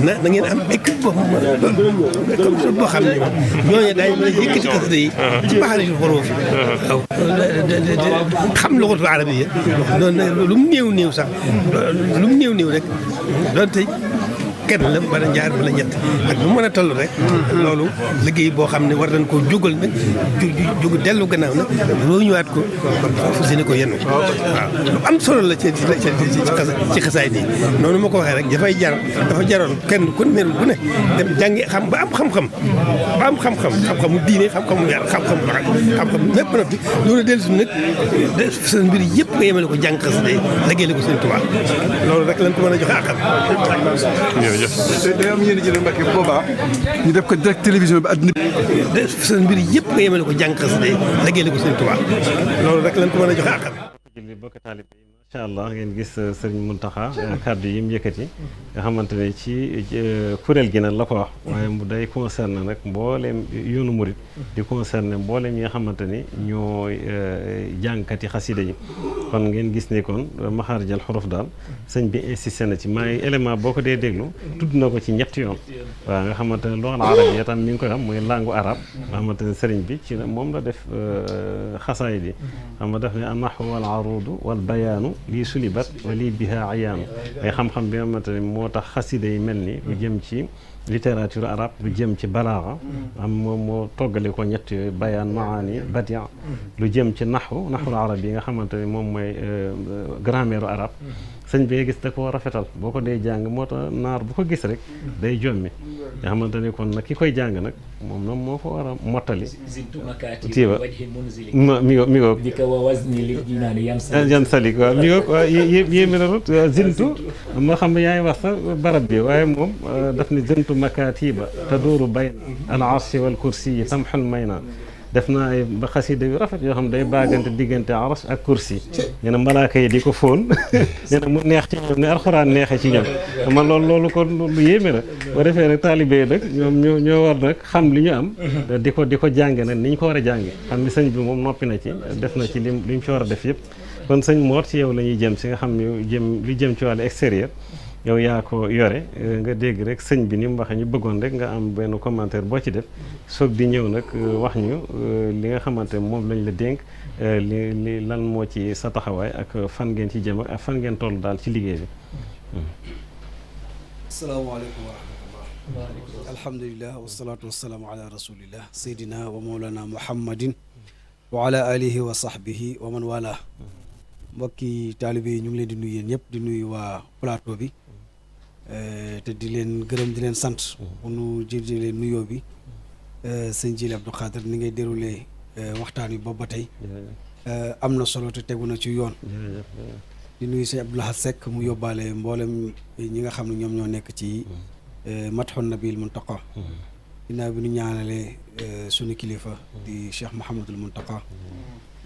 na ngeen am équipe boo xam ne ñooñu daañu mën a yëkkati xasida yi ci baxari si xoroo fi waaw xam luxatul arabiyya noonu lu mu néew sax lu mu néew rek doonte kenn la bala ñaar bala ñett ak bu mën a toll rek loolu liggéey boo xam ne war nañ koo jógal nag jóg dellu gannaaw nag loo ñëwaat ko fu si ne ko yenn waaw lu am solo la ci xasaay nii noonu ma ko waxee rek dafa jaroon kenn ku ne dem jàngi xam ba am xam-xamu diine xam-xamu yàlla xam-xam lépp na fi loolu dellu si nag seen mbir yëpp nga yemale ko jàng xasida liggéey la ko Sëñ Tuubaa loolu rek lañ ko mën a joxe àqam. day am yéen a jëlee Mbacke boobaa ñu def ko direct télévision bi àdduna bi. seen mbir yëpp nga yemale ko jàng xasida liggéey la ko Sëñ Tuubaa loolu rek lañ ko mën a joxe àqam. incha allah ngeen gis sëriñ Mountakha kàddu yi mu yëkkati nga xamante ne ci kuréel gi nag la ko wax waaye mu day concerné nag mbooleem yoonu murit di concerné mbooleem yi nga xamante ni ñooy jàngkati xasida yi kon ngeen gis ni kon maxaarijal xuruf daal sëñ bi insisté na ci maa ngi élément boo ko dee déglu tudd na ko ci ñetti yoon waaw nga xamante ne loxal arab yi tam mi ngi koy xam mooy langue arabe nga xamante ne sëriñ bi ci moom la def xasaay di xam nga def ne an-nahwu wal aruudu wal bayaanu lii sulibat wa lii biha ayaanu ay xam-xam bi nga xamante ne moo tax xasida yi mel ni lu jëm ci littérature arabe lu jëm ci balaaxa am moom moo toggale ko ñett yooyu bayaan maani badia lu jëm ci naxwul arab yi nga xamante ne moom mooy grammaire arabe sëñ bi gis da ko rafetal boo ko dee jàng moo tax naar bu ko gis rek day jommi nga xamante ne kon nag ki koy jàng nag moom nag moo ko war a mottali tiiba mi ngoog yan salik waaw mi ngoog waaw yéemi narut zintu ma xam ne yaa ngi wax sax barab bi waaye moom daf ni zintu makatiba taduru bayna al arshi wal kursi yi tamxul may na def naa ay ba xasida yu rafet yoo xam day baagante diggante aras ak kursi nee na malaaka yi di ko fóon nee na mu neex ci ñoom ne alxuraan neexee ci ñoom man loolu ko lu yéeme la boo defee nag taalibe yi nag ñoom ñoo war nag xam li ñu am di ko jànge nag ni ñu ko war a jànge xam ni sëñ bi moom noppi na ci def na ci li mu ci war a def yëpp kon sëñ Mor ci yow la ñuy jëm si nga xam ne lu jëm ci wàllu extérieur yow yaa ko yore nga dégg rek sëñ bi ni mu waxee ñu bëggoon rek nga am benn commentaire boo ci def soog di ñëw nag wax ñu li nga xamante moom lañ la dénk li lan moo ci sa taxawaay ak fan ngeen ci jëm ak fan ngeen toll daal ci liggéey bi. asalaamaaleykum wa rahmatullah. alhamdulilah wasalaatu wasalaamu ala rasulillah sayyidina wa mawlana muhammadin wa ala alihi wa sahbihi wa man wala mbokki taalibe yi ñu ngi leen di nuyu yéen ñëpp di nuyu waa plateau bi te di leen gërëm di leen sant bu nu jëlee nuyoo bi sëñ Jili Abdou Khadir ni ngay déroulé waxtaan wi boobu ba tey am na solo te tegu na ci yoon di nuyu sëñ Abdou Lahad Seck mu yóbbaale mboolem ñi nga xam ne ñoom ñoo nekk ci Madhoun Nabil Muntaqa ginnaaw bi ñu ñaanalee sunu kilifa di Cheikh Mouhamadul Muntaqa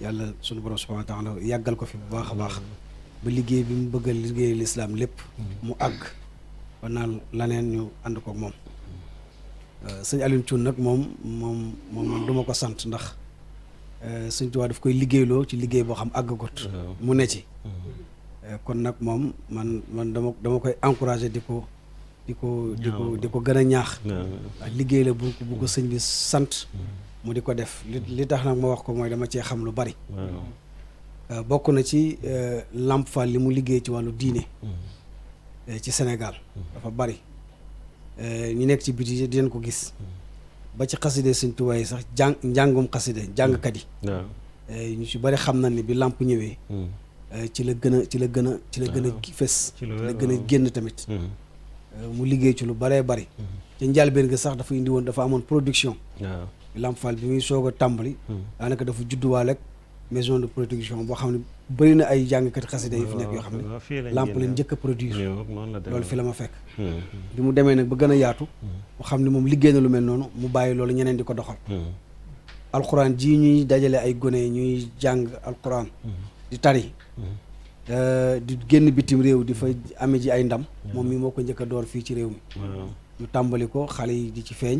yàlla sunu borom subhanahu wa taala yàggal ko fi bu baax a baax ba liggéey bi mu bëgg a liggéey lislaam lépp mu àgg ba naan laneen ñu ànd koog moom sëñ Alioune Thioune nag moom du ma ko sant ndax sëñ Tuubaa daf koy liggéeyloo ci liggéey boo xam àggagut mu ne ci kon nag moom man dama koy encouragé di ko gën a ñaax ak liggéey la bu ko sëñ bi sant mu di ko def li tax nag ma wax ko mooy dama cee xam lu bari bokk na ci Lamp Fall li mu liggéey ci wàllu diine ci Sénégal dafa bari ñu nekk ci biti di leen ko gis ba ci xaside sëñ Tuubaa yi sax njàngum xaside jàngkat yi ñu ci bari xam na ni bi làmp ñëwee ci la gën a fës ci la gën a génn tamit mu liggéey ci lu baree bari ca njëlbéen ga sax dafa indi woon dafa amoon production Lamp Fall bi muy soog a tàmbali daanaka dafa judduwaale ak maison de production boo xam ne bëri na ay jàngkati xasida yi fi nekk yoo xam ne Lamp leen njëkk a produire loolu fi la ma fekk bi mu demee nag ba gën a yaatu mu xam ne moom liggéey na lu mel noonu mu bàyyi loolu ñeneen di ko doxal alquran ji ñuy dajale ay gone ñuy jàng alquran di tari di génn bitim réew di fa amee ji ay ndam moom mi moo ko njëkk a door fii ci réew mi ñu tàmbali ko xale yi di ci feeñ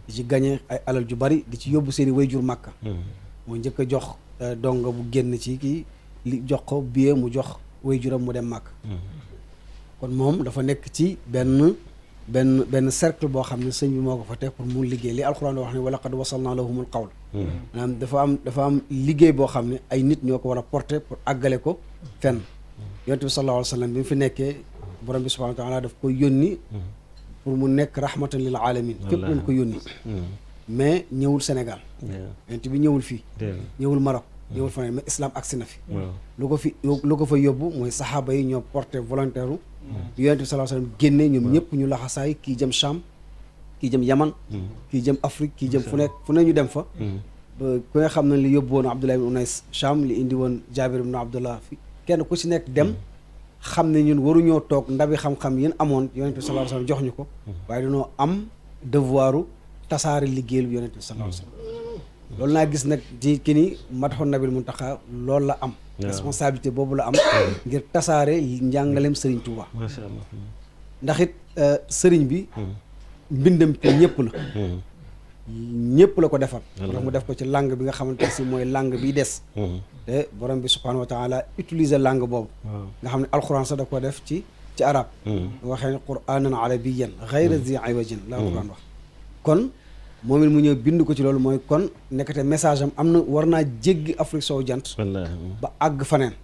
di ci gañe ay alal ju bari di ci yóbbu seeni wayjur màkka moo njëkk a jox donga bu génn ci kii li jox ko billet mu jox wayjuram mu dem màkk kon moom dafa nekk ci benn cercle boo xam ne sëñ bi moo ko fa teg pour mu liggéey li alxuraan wax ne wa laqad wasalna lahumul qawl maanaam dafa am liggéey boo xam ne ay nit ñoo ko war a porter pour àggale ko fenn yonent bi sallallahu alayhi wa sallam bi mu fi nekkee borom bi subhanahu wa taala daf ko yónni pour mu nekk rahmatan lil alamin fépp lañ ko yónni mais ñëwul Sénégal yonent bi ñëwul fii ñëwul Maroc ñëwul faneen mais islam agsi na fi lu ko fa yóbbu mooy saxaaba yi ñoo porté volontaire u yonent bi sallallahu alayhi wa sallam génne ñoom ñëpp ñu laxasaay kii jëm Cham kii jëm Yaman kii jëm Afrique kii jëm fu ne ñu dem fa ku nga xam ne li yóbbu woon Abdullah ibn Unais Cham li indi woon Jaabir ibn Abdullah fi kenn ku ci nekk dem xam ne ñun waruñoo toog ndabi xam-xam yéen amoon yonent bi sallallahu alayhi wa sallam jox ñu ko waaye dañoo am devoiru tasaare liggéeyal yonent bi sallallahu alayhi wa sallam loolu naa gis nag di ki ni Madhoun Nabil Muntaqa loolu la am responsabilité boobu la am ngir tasaare njàngaleem sëriñ Touba macha allah ndax it sëriñ bi mbindam ko ñëpp la ko defal ndax mu def ko ci langue bi nga xamante si mooy langue bi des te borom bi subhanahu wa taala utiliser langue boobu nga xam ne alquran sax da ko def ci arab waxee ne quranan arabiyan ghayra zi iwajin la alquran wax kon moom it mu ñëw bind ko ci loolu mooy kon nekkate message am na war naa jéggi Afrique sowu jant ba àgg faneen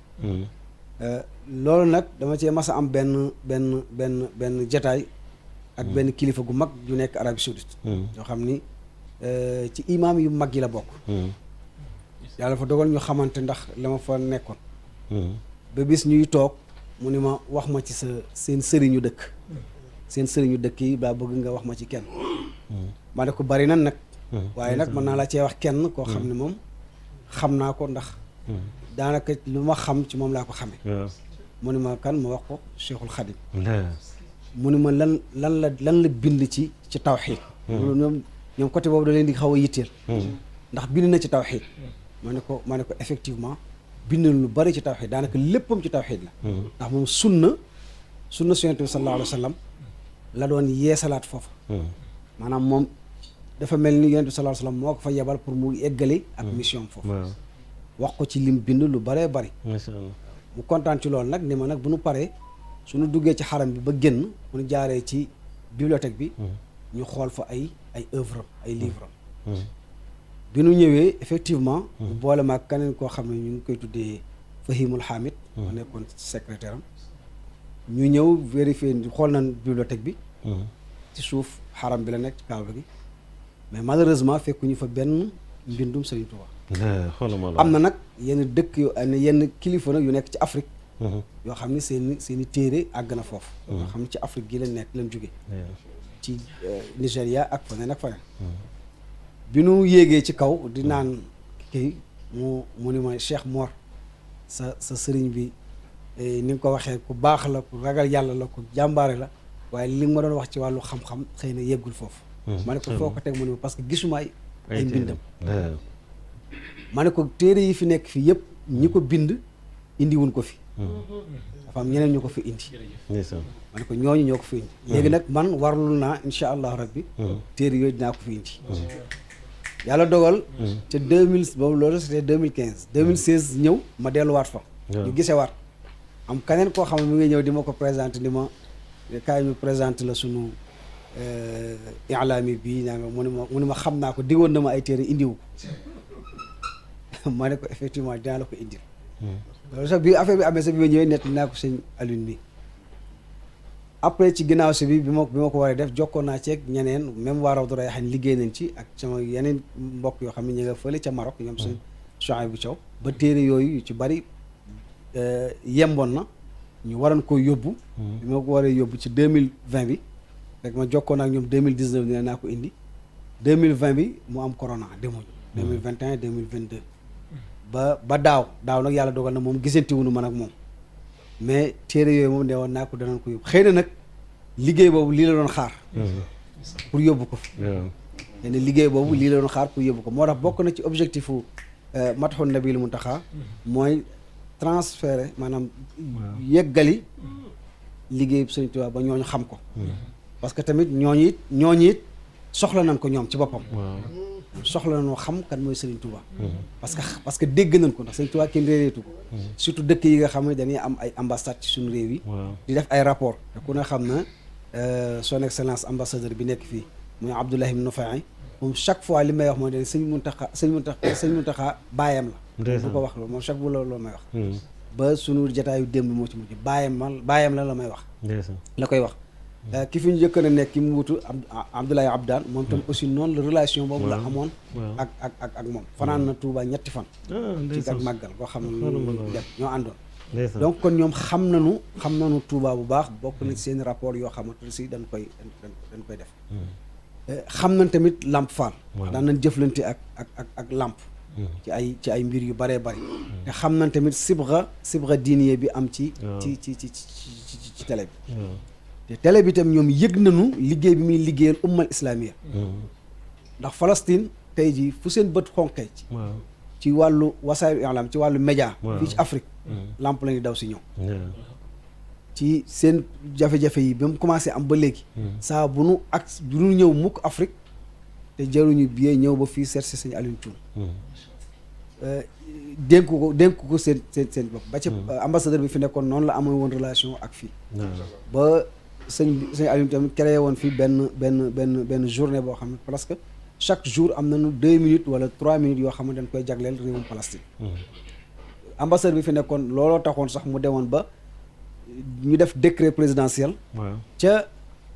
loolu nag dama cee mas a am benn jataay ak benn kilifa gu mag yu nekk Arabie Saoudite yoo xam ni ci imaam yu mag yi la bokk yàlla fa dogal ñu xamante ndax la ma fa nekkoon ba bis ñuy toog mu ni ma wax ma ci seen sëriñu dëkk yi baa bëgg nga wax ma ci kenn ma ne ko bari na nag waaye nag mën naa la cee wax kenn koo xam ne moom xam naa ko ndax daanaka lu ma xam ci moom laa ko xamee mu ni ma kan ma wax ko Cheikhul Khadim mu ni ma lan la bind ci tawxiid loolu ñoom côté boobu da leen di xaw a yitteel ndax bind na ci tawxiid ma ne ko effectivement bind na lu bari ci tawxiid daanaka léppam ci tawxiid la ndax moom sunna Yonent bi sallallahu alayhi wa sallam la doon yeesalaat foofa maanaam moom dafa mel ni Yonent bi sallallahu alayhi wa sallam moo ko fa yebal pour mu eggale ak mission foofu wax ko ci lim bind lu baree bari mu kontaan ci loolu nag ni ma nag bu nu paree suñu duggee ci xaram bi ba génn mu nu jaaree ci bibliothèque bi ñu xool fa ay œuvre ay livre bi nu ñëwee effectivement boole maag keneen koo xam ne ñu ngi koy tuddee Fahimul Hamid ma nekkoon secrétaire am ñu ñëw vérifier xool nañ bibliothèque bi ci suuf xaram bi la nekk ci kaaba gi mais malheureusement fekkuñu fa benn mbindum Serigne Touba am na nag yenn dëkk yu yenn kilifa nag yu nekk ci Afrique yoo xam ne seen i téere àgg na foofu yoo xam ne ci Afrique gi lañ nekk lañ jóge ci Nigéria ak faneen ak faneen bi nu yéegee ci kaw di naan kii mu ni ma Cheikh Mor sa sëriñ bi ni nga ko waxee ku baax la ku ragal yàlla la ku jàmbaare la waaye li ma doon wax ci wàllu xam-xam xëy na yeggul foofu ma ne ko foo ko teg mu ne parce que gisuma ay mbindam ma ne ko téere yi fi nekk fii yëpp ñi ko bind indiwuñ ko fi dafa am ñeneen ñu ko fi indi ma ne ko ñooñu ñoo ko fi indi léegi nag man warlul naa insha allah rabbi téere yooyu dinaa ko fi indi yàlla dogal ca 2000 boobu loolu c'était 2015 2016 ñëw ma delluwaat fa ñu gisewaat am keneen koo xam ne mi ngi ñëw di ma ko présenté ni ma kaay ñu présenté la sunu ilaami bii naa nga mu ne ma xam naa ko digoon na ma ay téere indiwu ko ma ne ko effectivement dinaa la ko indil loolu sax bi affaire bi amee sax bi ma ñëwee nett naa ko sëñ Alioune bi après ci ginnaaw si bi ma ko waree def jokkoon naa ceeg ñeneen même waa Rawdu Rayaahiin liggéey nañ ci ak sama yeneen mbokk yoo xam ne ñu nga fële ca Maroc ñoom sëñ Chouaïbou Thiaw ba téere yooyu yu ci bari yemboon na ñu waroon ko yóbbu bi ma ko waree yóbbu ci 2020 bi rek ma jokkoon ak ñoom 2019 ne naa ko indi 2020 bi mu am corona demuñu 2021 2022 ba daaw nag yàlla dogal na moom gisante wuñu man ak moom mais téere yooyu moom ne woon naa ko danañ ko yóbbu xëy na nag liggéey boobu lii la doon xaar pour yóbbu ko fi te ne liggéey boobu lii la doon xaar pour yóbbu ko moo tax bokk na ci objectif u Madhoun Nabil Mountakha mooy transférer maanaam yeggali liggéey Sëriñ Tuubaa ba ñooñu xam ko parce que tamit ñooñu it soxla nañ ko ñoom ci boppam soxla nañoo xam kan mooy Sëriñ Tuubaa parce que dégg nañ ko ndax Sëriñ Tuubaa kenn réeréetu ko surtout dëkk yi nga xam ne dañuy am ay ambassade ci suñu réew yi di def ay rapport te ku ne xam na son excellence ambassadeur bi nekk fii muy Abdoulaye Nofay moom chaque fois li may wax mooy ne sëñ Muntaxa baayam la du ko wax loolu moom chaque fois loolu may wax ba sunu jataayu démb moo ci mujj baayam la may wax la koy wax ki fi ñu njëkk a nekk ki mu wutu Abdoulaye Abdaan moom tam aussi noonu la relation boobu la amoon ak moom fanaan na Touba ñetti fan ci ak màggal koo xam ne dem ñoo àndoon donc kon ñoom xam nañu Touba bu baax bokk na ci seen rapport yoo xamante ne si dañ koy def xam nañ tamit Lamp Fall daan nañ jëflante ak Lamp ci ay mbir yu bëree bëri te xam nañ tamit sibra diiniye bi am ci télé bi te télé bi tam ñoom yëg nañu liggéey bi muy liggéeyal ummal islamiya ndax Palestine tey jii fu seen bët xonqee ci wàllu wasaayil i'lam ci wàllu média fii ci Afrique Lamp la ñuy daw si ñoom ci seen jafe-jafe yi ba mu commencé am ba léegi saa bu nu ñëw mukk Afrique te jaruñu billet ñëw ba fii seet si sëñ Alioune Thioune dénk ko seen bopp ba ci ambassadeur bi fi nekkoon noonu la amoon woon relation ak fii ba sëñ Alioune tamit créé woon fii benn journée boo xam ne parce que chaque jour am nañu 2 minutes wala 3 minutes yoo xam ne dañ koy jagleel réewum Palestine ambassadeur bi fi nekkoon looloo taxoon sax mu demoon ba ñu def décret présidentiel ca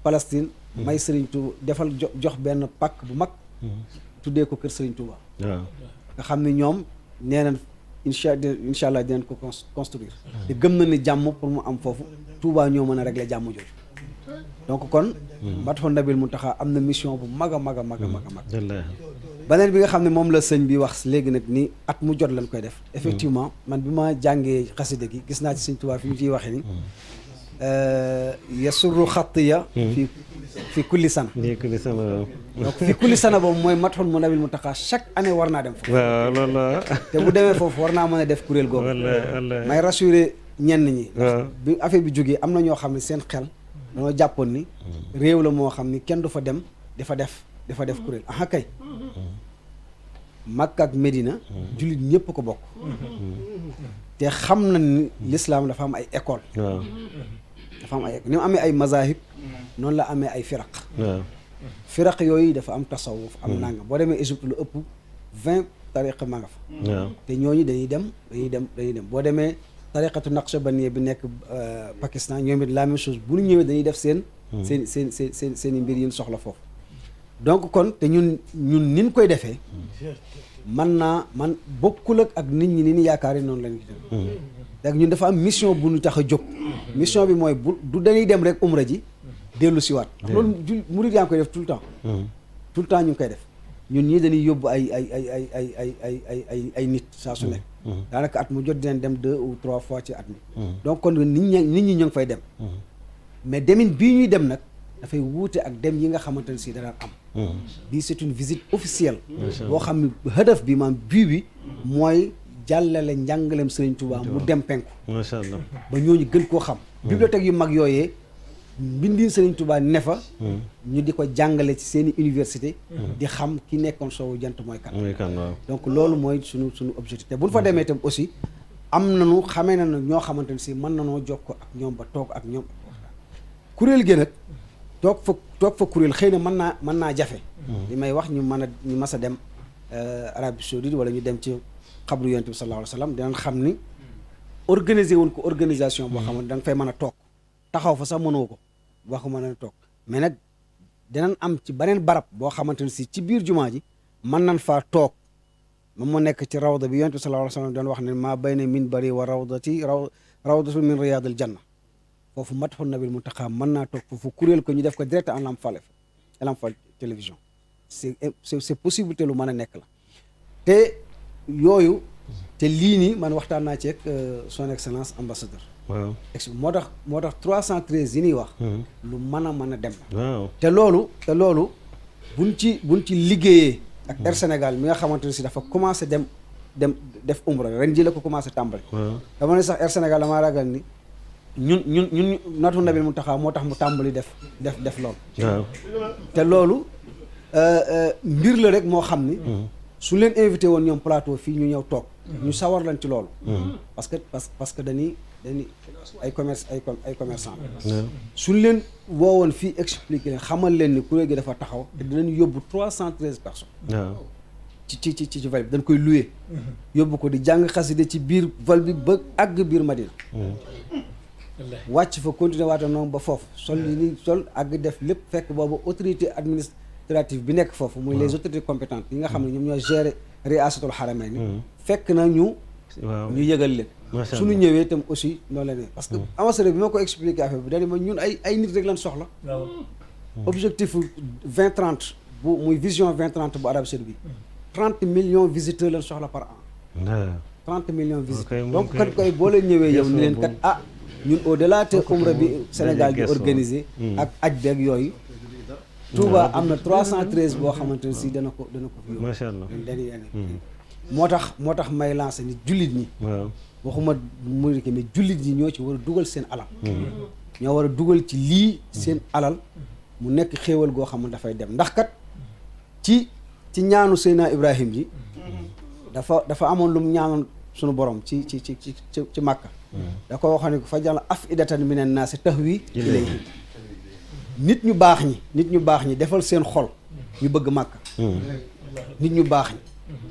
Palestine may Serigne Touba defal jox benn pàkk bu mag tuddee ko kër Serigne Touba nga xam ne ñoom nee nañ incha allah dinañ ko construire te gëm na ni jàmm pour mu am foofu Touba ñoo mën a régler jàmm jooju donc kon Madhoun Nabil Mountakha am na mission bu mag a mag beneen bi nga xam ne moom la sëñ bi wax léegi nag ni at mu jot lañ koy def effectivement man bi ma jàngee xasida gi gis naa ci sëñ Tuubaa fi ñu ciy waxee ni yasurru xattiya fi kulli sana donc fi kulli sana boobu mooy Madhoun Nabil Mountakha chaque année war naa dem foofu waaw loolu la te bu demee foofu war naa mën a def kuréel googu may rassurer ñenn ñi bi affaire bi jógee am na ñoo xam ne seen xel dañoo jàppoon ni réew la moo xam ni kenn du fa dem dafa def kuréel aha kay Makka ak Medina jullit ñëpp ko bokk te xam na ni l'islam dafa am ay école ni mu amee ay mazahib noonu la amee ay firaq yooyu dafa am tasawuf am nanga boo demee Égypte lu ëpp 20 tariqa ma nga fa te ñooñu dañuy dem boo demee tariqatu naqshbandiyya bi nekk Pakistan ñoom it la même chose bu ñu ñëwee dañuy def seen i mbir yi ñu soxla foofu donc kon te ñun nin koy defee man bokkul ak nit ñi ni ñu yaakaar yi noonu lañu ci dem léegi ñun dafa am mission bu ñu tax a jóg mission bi mooy du dañuy dem rek umra ji dellu siwaat loolu murid yaa ngi koy def tout le temps tout le temps ñu ngi koy def ñun ñii dañuy yóbbu ay nit saa su nekk daanaka at mu jot dinañ dem 2 ou 3 fois ci at mi donc kon nit ñi ñu ngi fay dem mais demin bii ñuy dem nag dafay wuute ak dem yi nga xamante ne si dana am bii c'est une visite officielle boo xam ne hadaf bi maanaam bii bi mooy jàllale njàngaleem Serigne Touba mu dem penku macha allah ba ñooñu gën koo xam bibliothèque yu mag yooyee mbindiin Serigne Touba ne fa ñu di ko jàngale ci seeni université di xam ki nekkoon soowu jant mooy kan waaw donc loolu mooy suñu objectif te bu ñu fa demee itam aussi am nañu xamee na ñoo xamante ne si mën nañoo jokkoo ak ñoom ba toog ak ñoom kuréel gi nag toog fa kuréel xëy na mën naa jafe li may wax ñu mas a dem Arabie Saoudite wala ñu dem ci xabru yonent bi sallallahu alayhi wa sallam dinañ xam ni organiser woon ko organisation boo xam ne da nga fay mën a toog taxaw fa sax mënoo ko boo ko mën a toog mais nag dinañ am ci beneen barab boo xamante ne si ci biir jumaa ji mën nañ faa toog moom moo nekk ci rawda bi yonent bi sallallahu alayhi wa sallam doon wax ne maa bayna minbari wa rawdati rawdatu min riyadil janna foofu Madhoun Nabil Mountakha mën naa toog foofu kuréel ko ñu def ko direct en Lamp Fall télévision c'est possibilité lu mën a nekk la te yooyu te lii nii man waxtaan naa ci ak son excellence ambassadeur waaw moo tax 313 yi ñuy wax lu mën a dem la waaw te loolu buñ ci liggéeyee ak Air Sénégal mi nga xamante ne si dafa commencé dem def umra ren ji la ko commencé tàmbali dama ne sax Air Sénégal damaa ragal ni ñun Madhoun Nabil Mountakha moo tax mu tàmbali def loolu waaw te loolu mbir la rek moo xam ni su leen invité woon ñoom plateau fii ñu ñëw toog ñu sawar lañ ci loolu parce que dañuy ay commerçant suñ leen woowoon fii expliqué leen xamal leen ni kuréel gi dafa taxaw te dinañ yóbbu 313 personnes waaw ci vol bi dañ koy loué yóbbu ko di jàng xaside ci biir vol bi ba àgg biir Madina wàcc fa continuer waata noonu ba foofu sol li ni sol àgg def lépp fekk boobu autorité administrative bi nekk foofu muy les autorités compétentes yi nga xam ne ñoom ñoo gérer riasatul xaramayni fekk na ñu yëgal leen suñu ñëwee itam aussi noonu la ne parce que ambassadeur bi ma ko expliqué affaire bi dañu ma ñun ay nit rek lañ soxla objectif 2030 bu muy vision 2030 bu Arabie Saoudite bi 30 millions visiteurs lañ soxla par an 30 millions visiteurs donc kat koy boo leen ñëwee yow ni leen kat ñun au delà te umra bi Sénégal bi organisé ak aj beeg yooyu Touba am na 313 boo xamante ne si dana ko fi yóbbu macha allah moo tax may lancé ni jullit ñi waxuma murid mais jullit ñi ñoo ci war a dugal seen alal ñoo war a dugal ci lii seen alal mu nekk xéewal goo xam ne dafay dem ndax kat ci ñaanu Seydina Ibrahim ji dafa amoon lu mu ñaanoon sunu borom ci Màkka da ko waxoon ne ko fajal afidatan minan naasi tahwi ilayhi nit ñu baax ñi defal seen xol ñu bëgg Màkka nit ñu baax ñi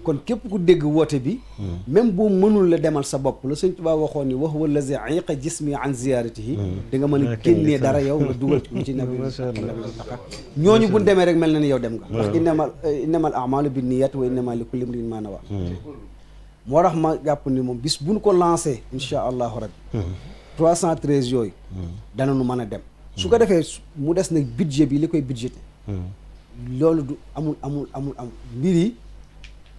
kon képp ku dégg woote bi même boo mënul la demal sa bopp la Sëñ Tuubaa waxoon ni wax wala zi iqa jismi an ziyaratihi da nga mën a génnee dara yow nga dugal ci nabi ñooñu buñ demee rek mel na ni yow dem nga ndax innamal a'malu binniyat wa innama li kulli imrin ma nawa moo tax ma jàpp ni moom bis buñ ko lancé insha allahu rabbi 313 yooyu danañu mën a dem su ko defee mu des nag budget bi li koy budgété loolu du amul mbir yi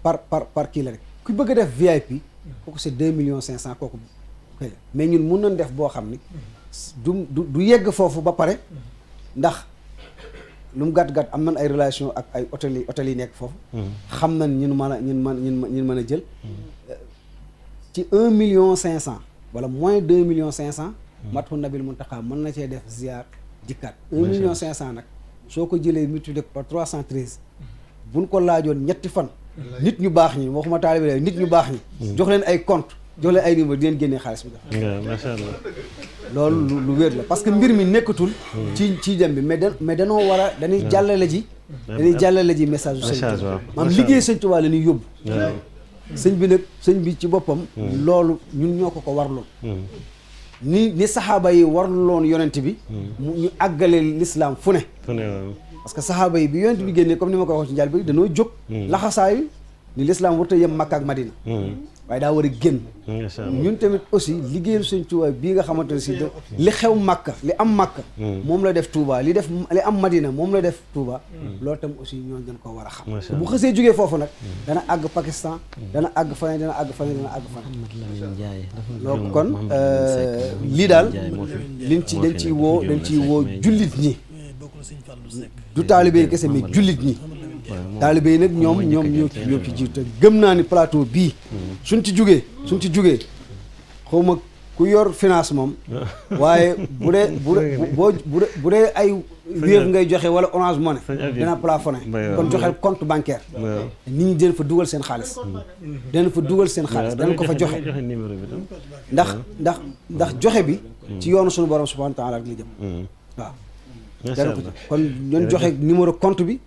par kii la rek ku bëgg a def VIP kooku c'est 2,5 millions kooku koy la mais ñun mun nañ def boo xam ni du yegg foofu ba pare ndax lu mu gàtt am nañ ay relation ak ay hôtel yi nekk foofu xam nañ ñun mën a jël ci 1,5 million wala moins 2,5 millions Madhoun Nabil Mountakha mën na cee def ziar dikkaat 1,5 million nag soo ko jëlee multiplié par 313 buñ ko laajoon ñetti fan nit ñu baax ñi waxuma taalibe nit ñu baax ñi jox leen ay compte jox leen ay numéro di leen génnee xaalis bi jox macha allah loolu lu wér la parce que mbir mi nekkatul ci dem bi mais danoo war a dañuy jàllale ji message u sëñ maanaam liggéey sëñ Tuubaa la ñuy yóbbu sëñ bi ci boppam loolu ñun ñoo ko warloon ni saxaaba yi warloon yonent bi ñu àggale l'islam fu ne parce que saxaaba yi bi yonent bi génnee comme ni ma ko waxee ci njaal bi dañoo jóg laxasaayu ni l'islam warut a yem Makka ak Madina waaye daa war a génn macha allah ñun tamit aussi liggéeyal Sëñ Tuubaa bii nga xamante ne si li xew Makka li am Makka moom la def Touba li am Madina moom la def Touba loolu tam aussi ñooñu dañ ko war a xam bu xësee jógee foofu nag dana àgg Pakistan dana àgg faneen dana àgg faneen dana àgg faneen loolu kon lii daal dañ ciy woo jullit ñi du taalibe yi kese mais jullit ñi taalibe yi nag ñoom ñoo ci jiitu gëm naa ni plateau bii suñ ci jugee xaw ma ku yor finance moom waaye bu dee ay Wave ngay joxe wala Orange Money dina plafonné kon joxel compte bancaire nit ñi dinañ fa dugal seen xaalis danañ ko fa joxe ndax joxe bi ci yoonu suñu borom subhanahu wa taala ak li jëm waaw dana ko kon ñun joxe numéro compte bi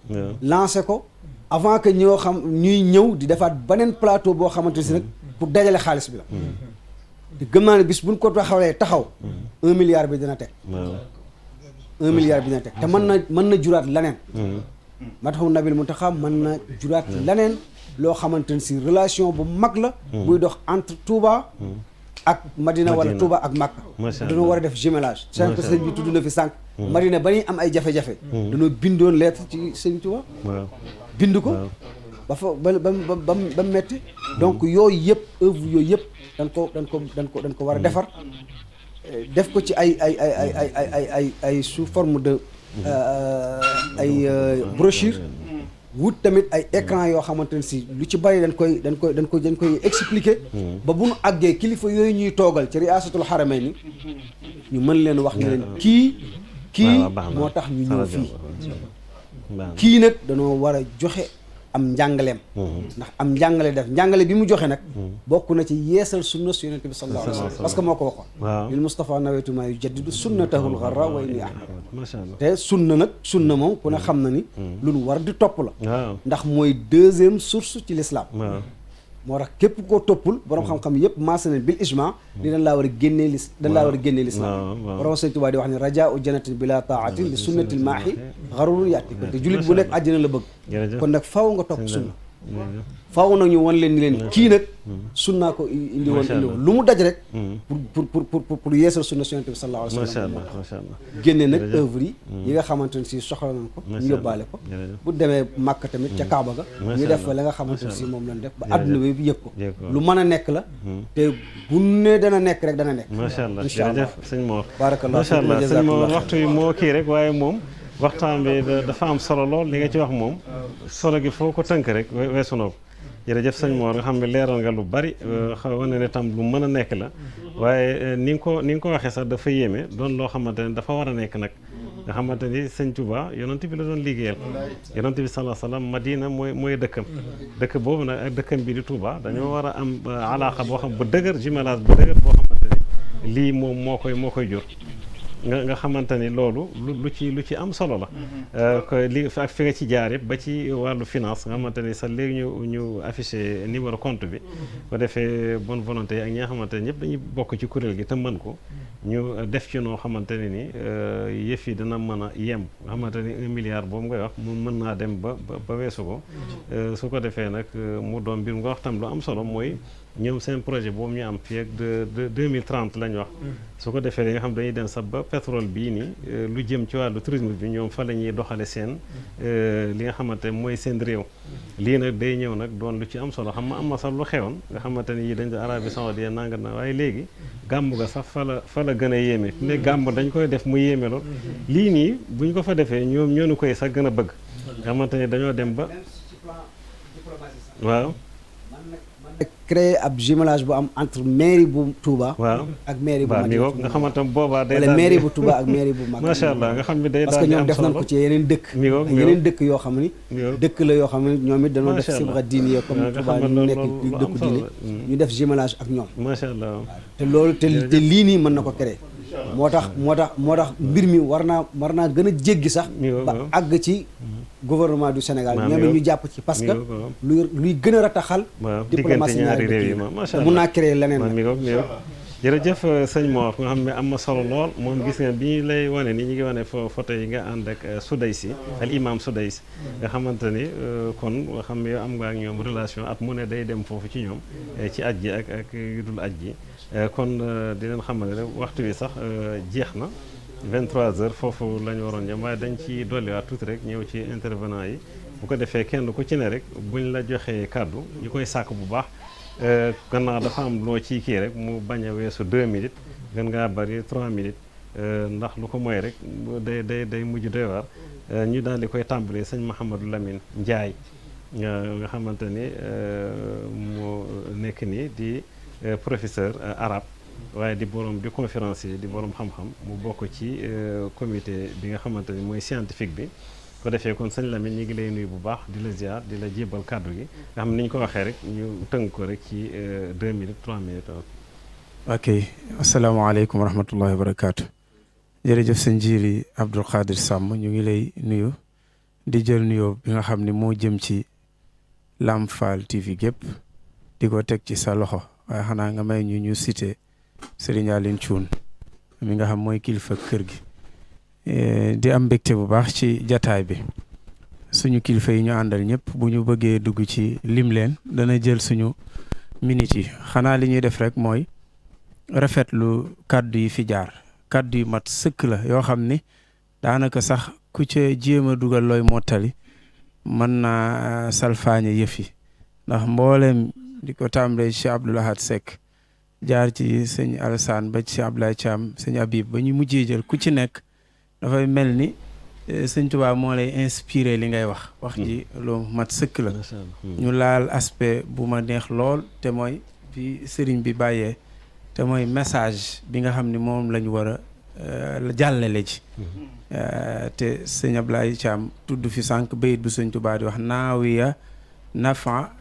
lancé ko avant que ñuy ñëw di defaat beneen plateau boo xamante si nag pour dajale xaalis bi la te gëm naa ne bis buñ ko taxaw 1 milliard bi dina teg 1 milliard bi dina teg te mën na juraat leneen Madhoun Nabil Mountakha mën na juraat leneen loo xamante ne si relation bu mag la buy dox entre Touba ak Madina wala Touba ak Makka dañoo war a def jumelage sànq sëñ bi tudd na fi sànq Madina ba ñuy am ay jafe-jafe dañoo bindoon lettre ci sëñ Touba bind ko ba fa ba metti donc yooyu yëpp œuvre yooyu yëpp dañ ko war a defar def ko ci ay sous forme de ay brochure wut tamit ay écran yoo xamante ne si lu ci bari dañ koy expliquer ba bu nu àggee kilifa yooyu ñuy toogal ci riasatul xaramayni ñu mën leen wax ne leen kii moo tax ñu ñëw fii kii nag dañoo war a joxe am njàngaleem ndax am njàngale bi mu joxe nag bokk na ci yeesal sunna su yonente bi sallallahu alayhi wa sallam parce que moo ko waxoon lil Mustafa nawaytu maa yujaddidu sunnatahul gharra wa inni ahmad te sunna moom ku ne xam na ni lu nu war di topp la ndax mooy deuxième source ci l'islam moo tax képp koo toppul borom xam-xam yëpp maasa nañ bil ijma li dañ laa war a génnee l'islam borom Sëñ Tuubaa di wax ne rajaa'u jannatin bila taatin li sunnatil maahi gharurun yaati ko te jullit bu nekk àjjana la bëgg kon nag faaw nga topp sunna faaw nag ñu wan leen ni leen kii nag sunnaa ko indi woon lu mu daj rek pour yeesal sunna Yonent bi sallallahu alayhi wa sallam macha allah génne nag œuvre yi nga xamante ne si soxla nañ ko ñu yóbbaale ko bu demee Màkka tamit ca Kaaba ga ñu def fa la nga xamante ne si moom lañ def ba àdduna bi yëg ko lu mën a nekk la te bu ne dana nekk rek dana nekk macha allah jërëjëf sëñ Mor barakallah macha allah sëñ Mor waxtu yi moo kii rek waaye moom waxtaan bi dafa am solo lool li nga ci wax moom solo gi foo ko tënk rek weesu na ko jërëjëf sëñ Mor nga xam ne leeral nga lu bari wane ne tam lu mën a nekk la waaye ni nga ko waxee sax dafa yéeme doon loo xamante ne dafa war a nekk nag nga xamante ni sëñ Touba yonent bi la doon liggéeyal yonent bi sallallahu alayhi wasallam Madina mooy dëkkam dëkk boobu nag ak dëkkam bi di Touba dañoo war a am alaaxa boo xam bu dëgër jumelage bu dëgër boo xamante ni lii moom moo koy jur nga xamante ni loolu lu ci am solo la li ak fi nga ci jaar yëpp ba ci wàllu finance nga xamante ni sax léegi ñu affiché numéro compte bi ko defee bonne volonté yi ak ñi nga xamante ni ñëpp dañuy bokk ci kuréel gi te mën ko ñu def ci noo xamante ne ni yëf yi dana mën a yem nga xamante ni 1 milliard boobu ngay wax mu mën naa dem ba weesu ko su ko defee nag mu doon mbir nga wax tam lu am solo mooy ñoom seen projet boobu ñu am fii ak de 2030 lañ wax su ko defee nga xam dañuy dem sax ba pétrole bii nii lu jëm ci wàllu tourisme bi ñoom fa la ñuy doxale seen li nga xamante mooy seen réew lii nag day ñëw nag doon lu ci am solo xam nga am na sax lu xewoon nga xamante ni yi dañ ko Arabie Saoudite nanga na waaye léegi gàmmu ga sax fa la gën a yéeme fi ne gàmmu dañ koy def mu yéeme lool lii nii bu ñu ko fa defee ñoom ñoo ñu koy sax gën a bëgg nga xamante ni dañoo dem ba waaw créer ab jumelage bu am entre mairie bu Touba. waaw ak mairie bu Madina nga xamante ne boobaa day wala mairie bu Touba ak mairie bu Makka. macha allah nga xam ne day parce que ñoom def nañ ko ci yeneen dëkk. yeneen dëkk yoo xam ni. dëkk la yoo xam ne ñoom it dañoo def sibra diine comme Touba ñu nekk dëkku diine ñu def jumelage ak ñoom. macha allah te loolu te lii nii mën na ko créer. moo tax mbir mi war naa gën a jéggi sax. ba àgg ci. gouvernement du Sénégal ñoom ñu jàpp ci parce que luy gën a rataxal diplomatie ñaari réew yi mun naa créer leneen jërëjëf sëñ Mor nga xam ne am na solo lool moom gis nga bi lay wane ni ñu ngi wane photo yi nga ànd ak Soudaysi al imam Soudaysi nga xamante ni kon nga xam ne yow am nga ak ñoom relation at mu ne day dem foofu ci ñoom ci aj ji ak yu dul aj ji kon di leen xamal ne waxtu wi sax jeex na 23h foofu la ñu waroon jëm waaye dañ ci dolliwaat tuuti rek ñëw ci intervenant yi bu ko defee kenn ku ci ne rek buñ la joxee kàddu ñu koy sàkk bu baax gannaaw dafa am loo ciy kii rek mu bañ a weesu 2 minutes gën ngaa bari 3 minutes ndax lu ko mooy rek day mujj doy waar ñu daal di koy tàmbalee sëñ Mouhamadou Lamine Ndiaye nga xamante ni mu nekk nii di professeur arabe waaye di borom di conférencier di borom xam-xam mu bokk ci comité bi nga xamante ni mooy scientifique bi ko defee kon sëñ Lamine ñu ngi lay nuyu bu baax di la ziar di la jébal kàddu gi nga xam ne ni ñu ko waxee rek ñu tënk ko rek ci 2 minutes 3 minutes. ok asalaamaaleykum wa rahmatullahi wa barakaatu. jërëjëf sëñ Jili Abdou Khadir Samb ñu ngi lay nuyu di jël nuyoo bi nga xam ne moo jëm ci Lamp Fall TV gépp di ko teg ci sa loxo waaye xanaa nga may ñu cité Serigne Aline Thioune mi nga xam mooy kilifa kër gi. di am mbégte bu baax ci jataay bi suñu kilifa yi ñu àndal ñëpp bu ñu bëggee dugg ci lim leen dana jël suñu minutes yi xanaa li ñuy def rek mooy rafetlu kàddu yi fi jaar kàddu yu mat sëkk la yoo xam ni daanaka sax ku ca jéem a dugal looy mottali mën naa salfaañe yëf yi ndax mbooleem di ko tàmbalee ci Abdoul Ahad Seck jaar ci sëñ Alassane ba ci Abdoulaye Thiam sëñ Habib ba ñu mujjee jël ku ci nekk dafay mel ni sëñ Tuubaa moo lay inspiré li ngay wax ji lu mat sëkk la ñu laal aspect bu ma neex lool te mooy bi sëriñ bi bàyyee te mooy message bi nga xam ni moom lañu war a jàllale ji te sëñ Ablaye Thiam tudd fi sànq bayit bu sëñ Tuubaa di wax naawiya nafa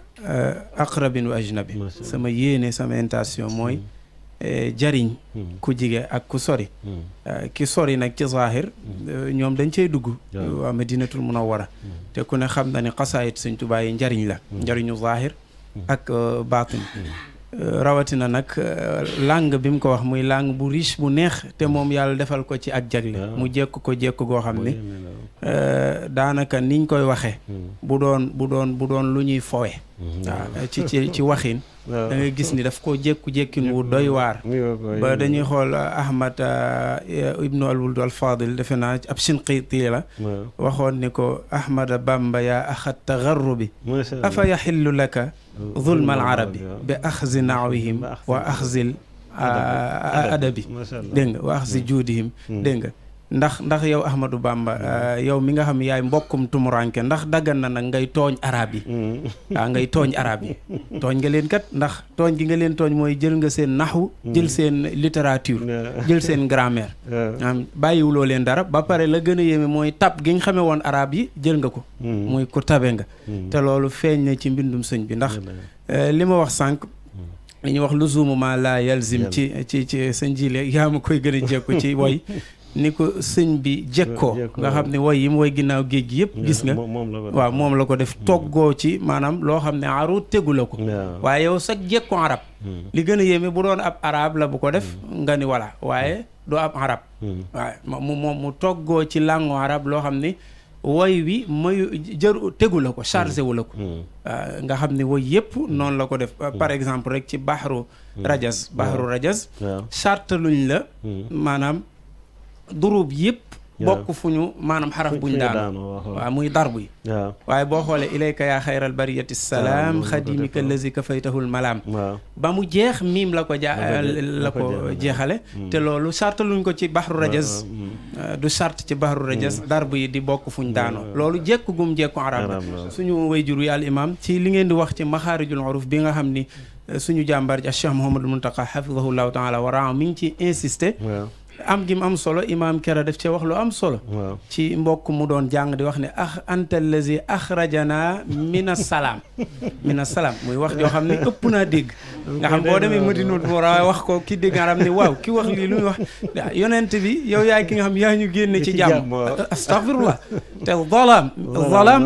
aqrabin wa ajnabi sama yéene sama intention mooy jariñ ku jige ak ku sori ki sori nag ci zahir ñoom dañ cey dugg waa Madinatul Munawwara te ku ne xam na ni xasaayit Sëñ Tuubaa yi njariñ la njariñu zahir ak baatin rawatina nag langue bi mu ko wax muy langue bu riche bu neex te moom yàlla defal ko ci ak jagle mu jekk goo xam ni daanaka niñ koy waxee bu doon lu ñuy fowe waaw ci waxin da ngay gis ni daf ko jékkin wu doy waar ba dañuy xool Ahmad ibnu al-Wuld al-Fadil defe naa ab Shinqiti la waxoon ni ko Ahmada Bamba yaa axat tagarrubi afa yaxillu laka zulma al-arabi bi axzi naawihim wa axzil adabi dégg nga wa axzi juudihim dégg nga ndax yow Ahmadou Bamba yow mi nga xam yaay mbokkum tumuranke ndax daggan na nag ngay tooñ arab yi waaw ngay tooñ arab yi tooñ nga leen kat ndax tooñ gi nga leen tooñ mooy jël nga seen naxwu jël seen littérature jël seen grammaire bàyyiwuloo leen dara ba pare la gën a yéeme mooy tab gi nga xamee woon arab yi jël nga ko muy ku tabe nga te loolu feeñ na ci mbindum sëñ bi ndax li ma wax sànq li ñuy wax luzumu ma la yalzim ci sëñ Jile yaa ma koy gën a jekku ci woy ni ko sëñ bi jekkoo nga xam ne woy yi mu woy ginnaaw géej gi yëpp gis nga waaw moom la ko def toggoo ci maanaam loo xam ne aru tegu la ko waaye yow sax jekko arab li gën a yéeme bu doon ab arab la bu ko def nga ni voilà waaye doo ab arab waaye mu toggoo ci langue arab loo xam ne woy wi mayu jëru tegu la ko chargé wu la ko nga xam ne woy yëpp noonu la ko def par exemple rek ci bahru rajas charte luñ la maanaam durub yëpp bokk fu ñu maanaam xaraf buñ daanu waaw muy darbu yi waaye boo xoolee ilayka yaa xayral bariyati salaam xadimika lazi kafaytahul malaam ba mu jeex miim la ko jeexale te loolu charte luñ ko ci bahru rajas du charte ci bahru rajas darbu yi di bokk fuñ daanoo loolu jekku gum jekku arab la suñu wayjur yi al imam ci li ngeen di wax ci maxaarijul uruf bi nga xam ni suñu jàmbaar ji Cheikh Mouhamadou Mountakha hafidahullahu taala wa raa mi ngi ci insisté am gi mu am solo imaam Kera def cee wax lu am solo. waaw ci mbokk mu doon jàng di wax ne anta allazi axrajana mina salaam mina salaam muy wax joo xam ne ëpp naa dégg. nga xam boo demee Madinatul Munawwara wax ko ki dégg nga xam ne waaw ki wax lii lu muy wax yonent bi yow yaay ki nga xam yaa ñu génne ci jàmm. astaghfirullah te zalaam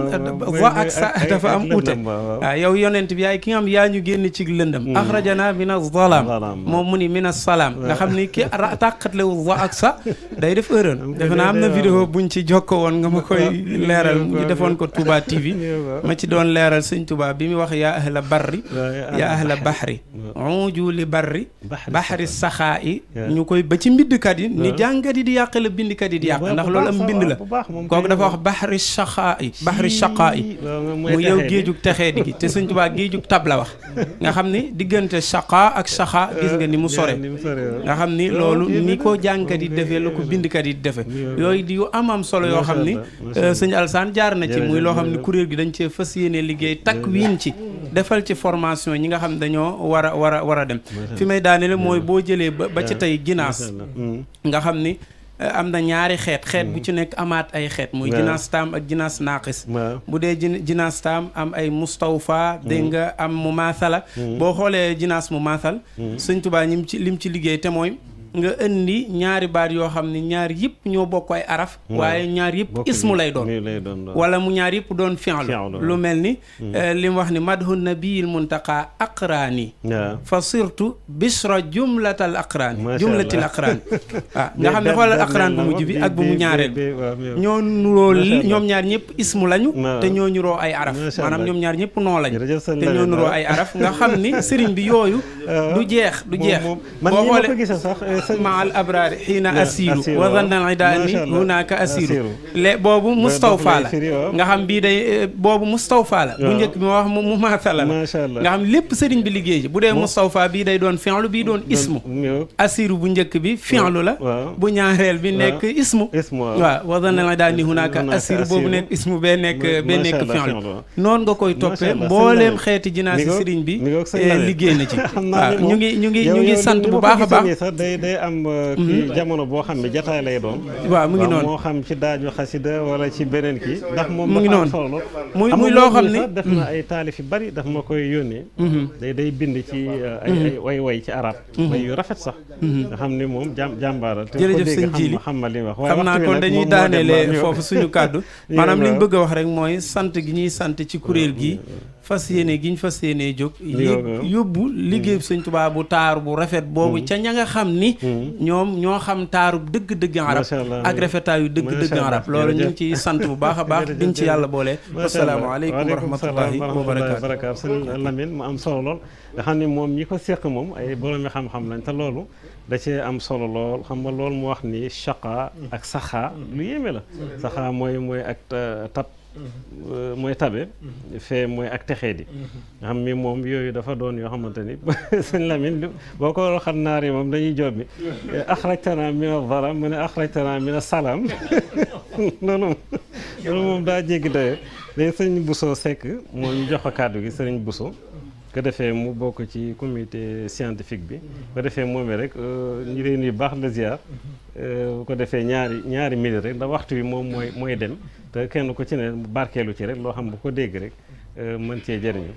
za ak sa dafa am ute. waaw yow yonent bi yaay ki nga xam yaa ñu génne ci lëndëm. axrajana mina zalaam moom mu ni mina salaam nga xam ni ki tàqatlewu za ak sa day def erreur. defe naa am na vidéo buñ ci jokko woon nga ma koy leeral ñu defoon ko Touba TV ma ci doon leeral sëñ Touba bi mu wax yaa ahla barri yaa ahla bahri uju li barri bahri saxaa yi ñu koy ba ci mbindkat yi ni jàngat yi di yàq la bindkat yi di yàq ndax loolu am mbind la kooku dafa wax bahri saxaa yi bahri saxaa yi mu yow géejug texee di gi te sëñ Touba géejug tab la wax nga xam ni diggante saxaa ak saxaa gis nga ni mu sore nga xam ni loolu ni ko jàngat yi defee la ko bindkat yi defe yooyu di yu am solo yoo xam ni sëñ Alsaan jaar na ci muy loo xam ni kuréel gi dañ cee fas yéene liggéey takwiin ci defal ci formation ñi nga xam dañoo war a dem fi may daanele mooy boo jëlee ba ci tey ginaas nga xam ni am na ñaari xeet bu ci nekk amaat ay xeet muy jinaas taam ak jinaas naaqis bu dee jinaas taam am ay mustawfa dégg nga am mu maasala boo xoolee jinaas mu maasal sëñ Tuubaa lim ci liggéey te mooy nga indi ñaari baat yoo xam ne ñaar yëpp ñoo bokk ay araf waaye ñaar yëpp ismu lay doon wala mu ñaar yëpp doon fi'lu lu mel ni li mu wax ni madhu nabiyil muntaqa aqraani fa sirtu bishra jumlatal aqraani jumlatil aqraani waaw nga xam ne xoolal aqraan bu mujj bi ak bu mu ñaareel ñoo nuroo ñoom ñaar ñëpp ismu lañu te ñoo nuroo ay araf maanaam ñoom ñaar ñëpp noo lañu te ñoo nuroo ay araf nga xam ni sëriñ bi yooyu du jeex boo xoolee ma al abraari xiina asiru wa zanna al ida ni hunaka asiru boobu mustawfa la nga xam bii day boobu mustawfa la bu njëkk bi ma wax mu maasala la nga xam lépp sëriñ bi liggéey ci bu dee mustawfa bii day doon fi'lu bii doon ismu asiru bu njëkk bi fi'lu la bu ñaareel bi nekk ismu waaw wa zanna al ida ni hunaka asiru boobu nekk ismu bee nekk fi'lu noonu nga koy toppee mbooleem xeeti jinaasi sëriñ bi liggéey na ci waaw ñu ngi sant bu baax a baax day am kii jamono boo xam ne jataay lay doon waaw mu ngi noonu moo xam ci daaju xasida wala ci beneen kii ndax moom mu ngi noonu solo muy loo xam ne def na ay taalif yu bari daf ma koy yónnee day bind ci ay way ci arab way yu rafet sax nga xam ne moom jàmbaara te jërëjëf sëñ Jili xam li wax xam naa kon dañuy daaneele foofu suñu kàddu maanaam li ñu bëgg a wax rek mooy sant gi ñuy sant ci kuréel gi fas yéene gi ñu fas yéene jóg yóbbu liggéey sëñ Tuubaa bu taaru bu rafet boobu ca ña nga xam ni ñoom ñoo xam taaru dëgg-dëgg arab ak rafetaayu dëgg-dëgg arab loolu ñu ngi ciy sant bu baax a baax diñ ci yàlla boole asalaamaaleykum wa rahmatullahi wa barakaatu sëñ Lamine mu am solo lool nga xam ne moom ñi ko séq moom ay boroomi xam-xam lañ te loolu da cee am solo lool xam nga loolu mu wax ni chaqa ak saxaa lu yéeme la saxaa mooy ak tab mooy tabe fee mooy ak texee di nga xam ni moom yooyu dafa doon yoo xamante ni sëñ Lamine boo ko waxal naar yi moom dañuy joob bi axrajtana min az-zalam mu ne axrajtana min as-salam loolu moom daa jéggi daye léegi sëñ Bousso Seck moo ñu jox ko kàddu gi sëriñ Bousso ko defee mu bokk ci comité scientifique bi ko defee moomee rek ñu leen yu baax la ziar bu ko defee ñaari minute rek ndax waxtu bi moom mooy dem te kenn ku ci ne barkeelu ci rek loo xam bu ko dégg rek mën cee jëriñu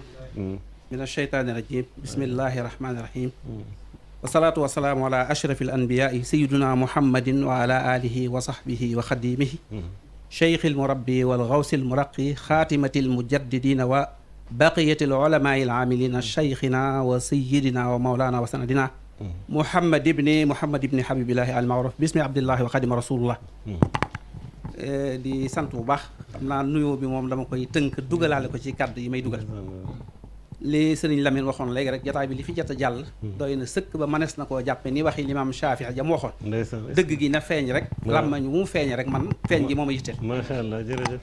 min asheytaani rajim bismillahi rahmaani rahim wasalaatu wasalaamu ala ashrafi al anbiyaai sayiduna muhammadin wa ala alihi wa sahbihi wa xadimihi cheikh al murabbi wal gawsi al muraqi xaatimati al mujaddidina wa baqiyati al ulamaai al aamilina cheikhina wa sayidina wa mawlana wa sanadina muhammad ibni habibillahi al maaruf bismi abdillahi wa xadima rasulullah di sant bu baax xam naa nuyoo bi moom dama koy tënk dugalaale ko ci kàddu yi may dugal li sëriñ Lamine waxoon léegi rek jotaay bi li fi jot a jàll doy na sëkk ba mënees na koo jàppe ni waxi limaam Shaafi ja mu waxoon dëgg gi na feeñ rek làmmañ mu feeñ rek man feeñ gi moom a yitteel macha allah jërëjëf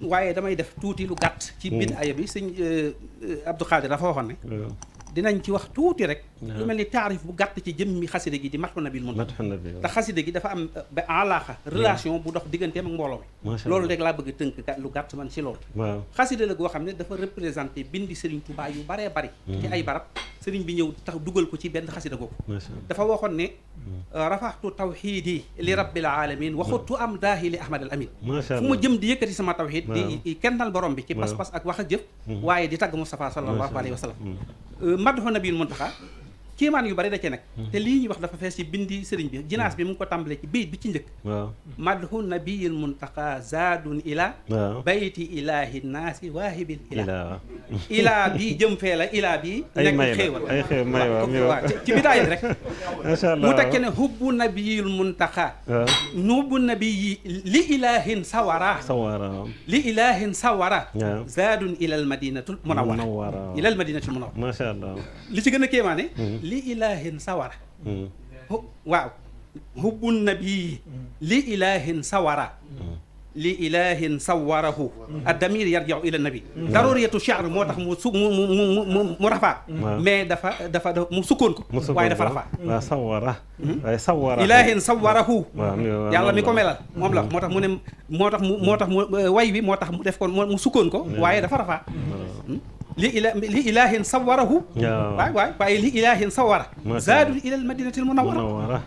waaye damay def tuuti lu gàtt ci biir aya bi sëñ Abdou Khadir dafa waxoon ne dinañ ci wax tuuti rek lu mel ni taarif bu gàtt ci jëmmi xasida gi di Madhoun Nabil mun te xasida gi dafa am ba alaaxa relation bu dox digganteem ak mbooloo mi loolu rek laa bëgg a tënk lu gàtt man ci loolu xasida la goo xam ne dafa représenté bindi Serigne Touba yu baree bari ci ay barab Serigne bi ñëw tax dugal ko ci benn xasida googu dafa waxoon ne rafaxtu tawxiidi li rabbil alamin waxuttu am daahi li ahmad al amin macha fu ma allah jëm di yëkkati sama tawxiid di kennal borom bi ci pas-pas ak wax ak jëf waaye di tagg Mustafa sallallahu alayhi wa sallam madhu nabiyul muntaxa kiimaan yu bari da cee nag te lii ñuy wax dafa fees ci bindi sëriñ bi jinaas bi mu ngi ko tàmbalee ci bayit bi ci njëkk waaw madhu nabiyil muntaqa zaadun ila waaw bayti ilahi naasi waahibil ila ilaa ilaa bii jëm fee la ilaa bii ay nekk may la xéewal ay xew may waaw mi waaw ci bidaay rek macha allah mu tekke ne hubbu nabiyil muntaqa waaw hubbu nabiyi li ilahin sawara sawara li ilahin sawara waaw zaadun ilal madinatul munawwara munawwara ilal madinatul munawwara macha allah li ci gën a kéemaane li ilahin sawara waaw hubbun nabii li ilahin sawara li ilahin sawarahu addamir yarjiu ila nabi daruriyatu shi'r moo tax mu rafaa mais dafa mu sukkoon ko waaye dafa rafaa waaw sawara waaye sawara ilahin sawarahu waaw yàlla mi ko melal moom la moo tax mu ne moo tax mu way wi moo tax mu def ko mu sukkoon ko waaye dafa rafaa li ilahin sawarahu waaye li ilahin sawara zaadul ilal madinatil munawwara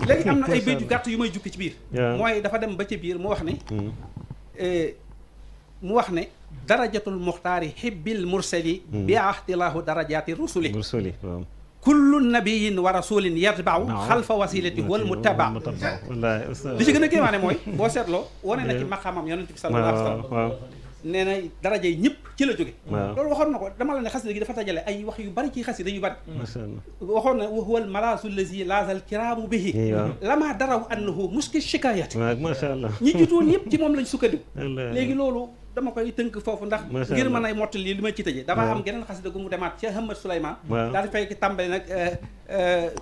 léegi am na ay béy ju gàtt yu may jukki ci biir mooy dafa dem ba ci biir mu wax ne darajatul muxtaari hibbil mursali bi ahtilaahu darajaati rusuli kullu nabiyin wa rasulin yatbau xalfa wasilati wal mutaba li ci gën a kéemaane mooy boo seetloo wane na ci maqaamam yonent bi sallallahu alayhi wa sallam nee na daraja yi ñëpp ci la jóge loolu waxoon na ko dama la ne xasida gi dafa tajale ay wax yu bari ci xasida yu bari waxoon na huwal malaasu lazi laazal kiraamu bihi lama daraw annahu muski shikayati macha allah ñi jiitoon yëpp ci moom lañ sukkandiku léegi loolu dama koy tënk foofu ndax ngir mën ay mottali li may ci tëjee damaa am geneen xasida gu mu demaat ca Hamad Souleymane daal di fay tàmbali nag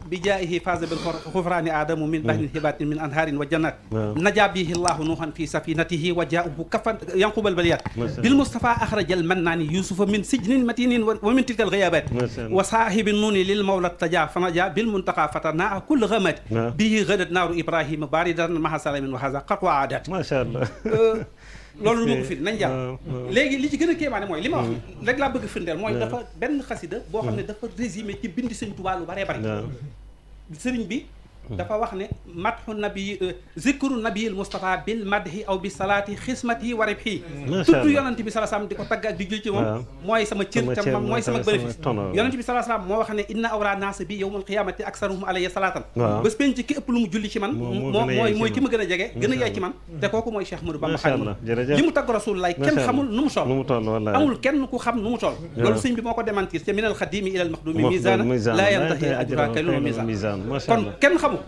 bi jaayihi faasa bil xufraani aadamu min bahrin hibatin min anhaarin wa jannat najaa bihi llahu nuuhan fi safinatihi wa jaahu kafan yanqubal baliyat bil mustafa axraja al mannaani yusufa min sijnin matinin wa min tilka al ghayabat wa saahibi nuuni lil mawla taja fanaja bil muntaqa fatanaa kull ghamat bihi ghadat naaru ibrahima baridatan maha salamin wa haza qad waadat macha allah loolu lu ma ko firnde nañ jàll léegi li ci gën a kéemaane mooy li ma wax rek laa bëgg firndeel mooy dafa benn xasida boo xam ne dafa résumé ci bindi sëñ Tuubaa lu baree bari sëriñ bi dafa wax ne madhu nabi zikru nabiyil Mustafa bil madhi aw bi salaati xismati wa ribhi tudd yonent bi sallallahu alayhi wasallam di ko tagg ak di jël ci moom mooy sama cër ca man mooy sama bénéfice yonent bi sallallahu alayhi wasallam moo wax ne inna awra naas bi yawmal qiyamati aksaruhum alayya salaatan bés penc ki ëpp lu mu julli ci man mooy ki ma gën a jege gën a yaay ci man te kooku mooy Cheikh Ahmadou Bamba Xaadimu li mu tagg Rasulullah kenn xamul nu mu toll amul kenn ku xam nu mu toll loolu sëñ bi moo ko démentir ca minal xadimi ilal maxdumi misaana la yantahi ajruka lu misaan kon kenn xamul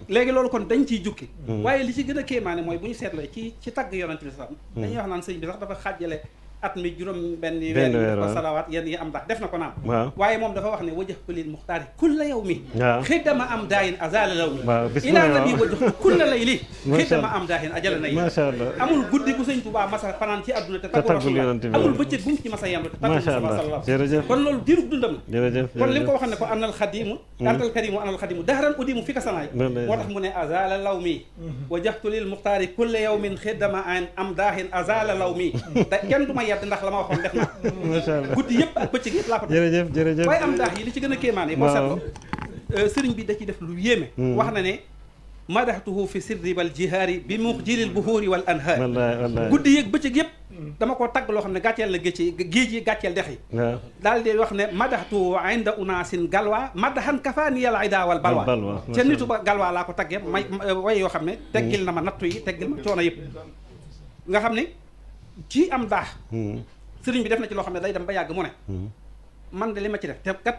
léegi loolu kon dañ ciy jukki waaye li ci gën a kéemaane mooy bu ñu seetloo ci tagg yonent bi sax dañuy wax naan sëñ bi sax dafa xaajale at mi juróom benn weer yi ko salawaat yenn yi am ndax def na ko naam waaye moom dafa wax ne wajjahtu lil muxtaari kulla yawmi xidama am daayin azala law mi ilaa nabi wajjahtu kulla layli xidama am daayin ajala nay amul guddi bu sëñ Tuubaa masa fanaan ci àdduna te taggu Rasulullah amul bëccëg bu mu ci masa yendu te taggu Mustafa sallallahu alayhi wasallam kon loolu diirub dundam la kon li mu ko waxoon ne ko anal xadimu antal karimu anal xadimu dahran udimu fi ka sanaay moo tax mu ne azala law mi wajjahtu lil muxtaari kulla yawmin xidama am daayin azala law mi kenn du ma ndax la ma waxoon def naa guddi yëpp ak bëccëg yëpp laa ko def jërëjëf waaye am daax yi li ci gën a kéemaan yi boo seetloo sëriñ bi da ci def lu yéeme wax na ne madaxtuhu fi sirri wal jihaari bi muxjilil buhuuri wal anhaar guddi yëg bëccëg yëpp dama ko tagg loo xam ne gàcceel la géej yi gàcceel dex yi daal di wax ne madaxtuhu inda unaasin galwa madaxan kafaaniyal ida wal balwa ca nitu ba galwa laa ko taggee may way yoo xam ne teggil na ma nattu yi teggil ma coono yëpp nga xam ne ci am daax sëriñ bi def na ci loo xam ne day dem ba yàgg mu ne man de li ma ci def te kat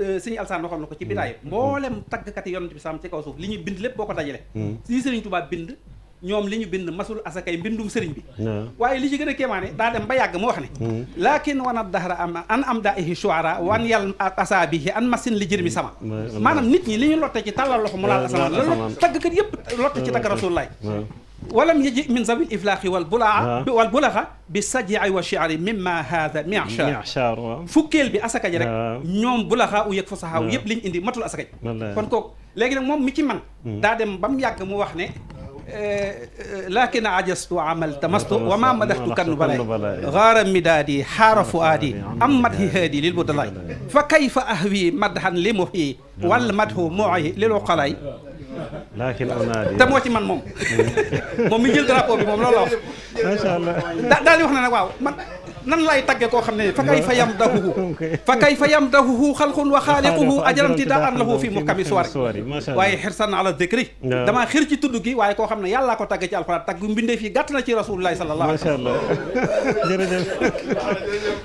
sëñ Alsaan waxoon na ko ci bidaay mboolem taggkat yi yonent bi sam ci kaw suuf li ñu bind lépp boo ko dajale si sëriñ Tuubaa bind ñoom li ñu bind masul asakay mbindum sëriñ bi waaye li ci gën a kéemaane daa dem ba yàgg mu wax ne laakin wana dahra am daa ihi shuara wan yal asaabihi an masin li jërmi sama maanaam nit ñi li ñu lotte ci tàllal loxo mu laal asamaan loolu taggkat yëpp lotte ci tagg Rasulullaay walam yaji min zawil iflaaxi wal bulaxa bi sajii wa shi'ri mimma haada mi'shar fukkeel bi asaka ji rek ñoom bulaxa u yëg fa saxaaw yëpp liñ indi matul asaka ji kon kooku léegi nag moom mi ci man daa dem ba mu yàgg mu wax ne lakin ajastu amal tamastu wa ma madaxtu kannu balay gaara midaadi xaara fuaadi am madhi haadi lil budalaay fa kayfa ahwi madhan li muhyi wal madhu mu'i lil uqalaay laakin unaadi te moo ci man moom moom mi jël drapeau bi moom loolu la wax macha allah daal di wax ne nag waaw man nan lay tagge koo xam ne fa kay fa yam dahuhu xalqun wa xaaliquhu ajaramti daa an lahu fi muhkami suwari waaye xirsan ala dhikri damaa xir ci tudd gi waaye koo xam ne yàllaa ko tagge ci alxuraan tagg mbindee fii gàtt na ci rasulullahi sallallahu alayhi wa sallam macha allah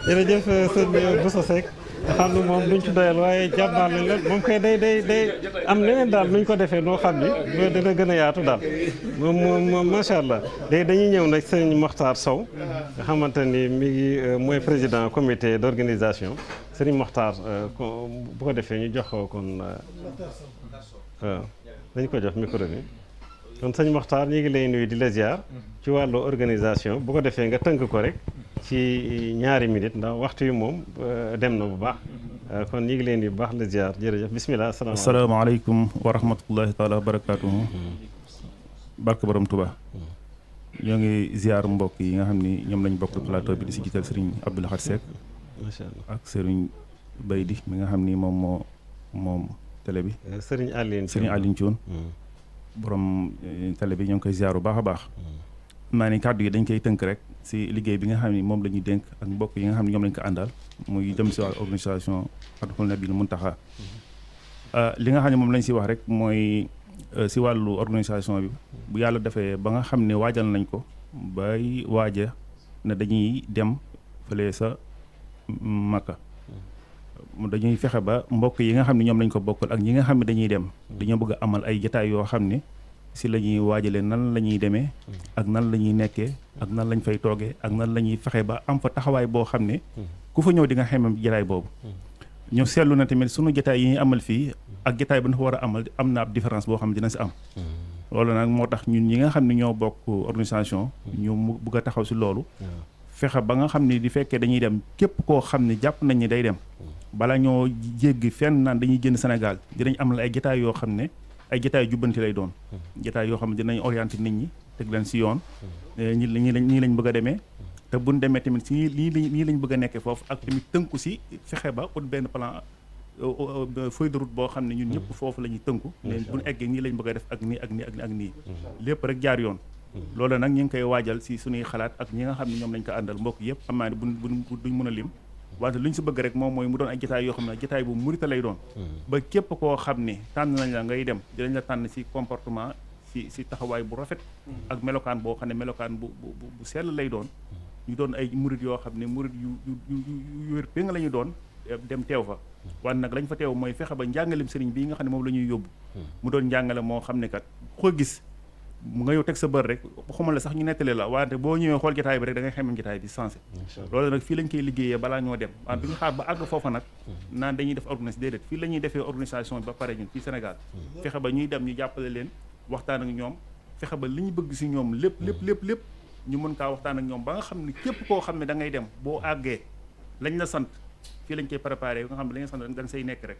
jërëjëf sëñ Bousso Seck nga xam ne moom duñ ci doyal waaye jàmbaar lañ la moom kay day am leneen daal nuñ ko defee noo xam ni loolu dina gën a yaatu daal moom macha allah léegi dañuy ñëw nag sëñ Mokhtar Sow nga xamante ni mi ngi mooy président comité d'organisation sëñ Mokhtar bu ko defee ñu jox ko kon waaw dañ ko jox micro bi kon sëñ Mokhtar ñu ngi lay nuyu di la ziar ci wàllu organisation bu ko defee nga tënk ko rek ci ñaari minutes ndax waxtu yi moom dem na bu baax kon ñu ngi leen di bu baax la ziar jërëjëf bismillah asalaamaaleykum wa rahmatullahi taala wa barakaatuhu barke borom Tuba ñoo ngi ziar mbokk yi nga xam ni ñoom lañ bokk plateau bi di si jiital sëriñ Abdou Lahad Seck macha allah ak sëriñ Baydi mi nga xam ni moom télé bi sëriñ Aline Thioune borom télé bi ñoo ngi koy ziar bu baax a baax naa ni kàddu yi dañ koy tënk rek si liggéey bi nga xam ni moom la ñuy dénk ak mbokk yi nga xam ne ñoom lañ ko àndal muy dem si wàllu organisation Fatahul Nabil Muntaxa li nga xam ne moom lañ si wax rek mooy si wàllu organisation bi bu yàlla defee ba nga xam ne waajal nañ ko bay waaja ne dañuy dem fële sa Makka dañuy fexe ba mbokk yi nga xam ne ñoom lañ ko bokkal ak ñi nga xam ne dañuy dem dañoo bëgg a amal ay jotaay yoo xam ne si la ñuy waajalee nan la ñuy demee ak nan la ñuy nekkee ak nan lañ fay toogee ak nan la ñuy fexe ba am fa taxawaay boo xam ne ku fa ñëw di nga xemam jotaay boobu ñu seetlu na tamit sunu jotaay yi ñuy amal fii ak jotaay ba dafa war a amal am na ab différence boo xam ne dina si am loolu nag moo tax ñun ñi nga xam ne ñoo bokk organisation ñu mu bëgg a taxaw si loolu fexe ba nga xam ne di fekkee dañuy dem képp koo xam ne jàpp nañ ni day dem bala ñoo jéggi fenn naan dañuy génn Sénégal dinañ amal ay jotaay yoo xam ne ay jotaay jubbanti lay doon jotaay yoo xam ne dinañ orienté nit ñi teg leen si yoon ñii lañ bëgg a demee te buñ demee tamit si nii lañ bëgg a nekkee foofu ak tamit tënku si fexe ba ut benn plan feuille de route boo xam ne ñun ñëpp foofu la ñuy tënku ne buñ eggee nii lañ bëgg a def ak nii ak nii ak nii lépp rek jaar yoon loolu nag ñu ngi koy waajal si suñuy xalaat ak ñi nga xam ne ñoom lañ ko àndal mbokk yëpp xam naa ne duñ mën a lim wante lu ñu si bëgg rek moom mooy mu doon ay jotaay yoo xam ne jotaay bu murita lay doon ba képp koo xam ne tànn nañ la ngay dem dinañ la tànn si comportement si taxawaay bu rafet ak melokaan boo xam ne melokaan bu sell lay doon ñu doon ay murit yoo xam ne murit yu wér péng la ñu doon dem teew fa wante nag lañ fa teew mooy fexe ba njàngalem sëriñ bii nga xam ne moom la ñuy yóbbu mu doon njàngale moo xam ne kat ko gis nga yow teg sa bër rek xamal la sax ñu nettali la wante boo ñëwee xool jotaay bi rek da ngay xamee jotaay bi sensé loolu nag fii lañ koy liggéeyee balaa ñoo dem wante du ñu xaar ba àgg foofa nag naan dañuy def organisation déedéet fii la ñuy defee organisation bi ba pare ñun fii Sénégal fexe ba ñuy dem ñu jàppale leen waxtaan ak ñoom fexe ba li ñu bëgg si ñoom lépp ñu mën kaa waxtaan ak ñoom ba nga xam ne képp koo xam ne da ngay dem boo àggee lañ la sant fii lañ koy préparé nga xam ne la nga sant da nga say nekk rek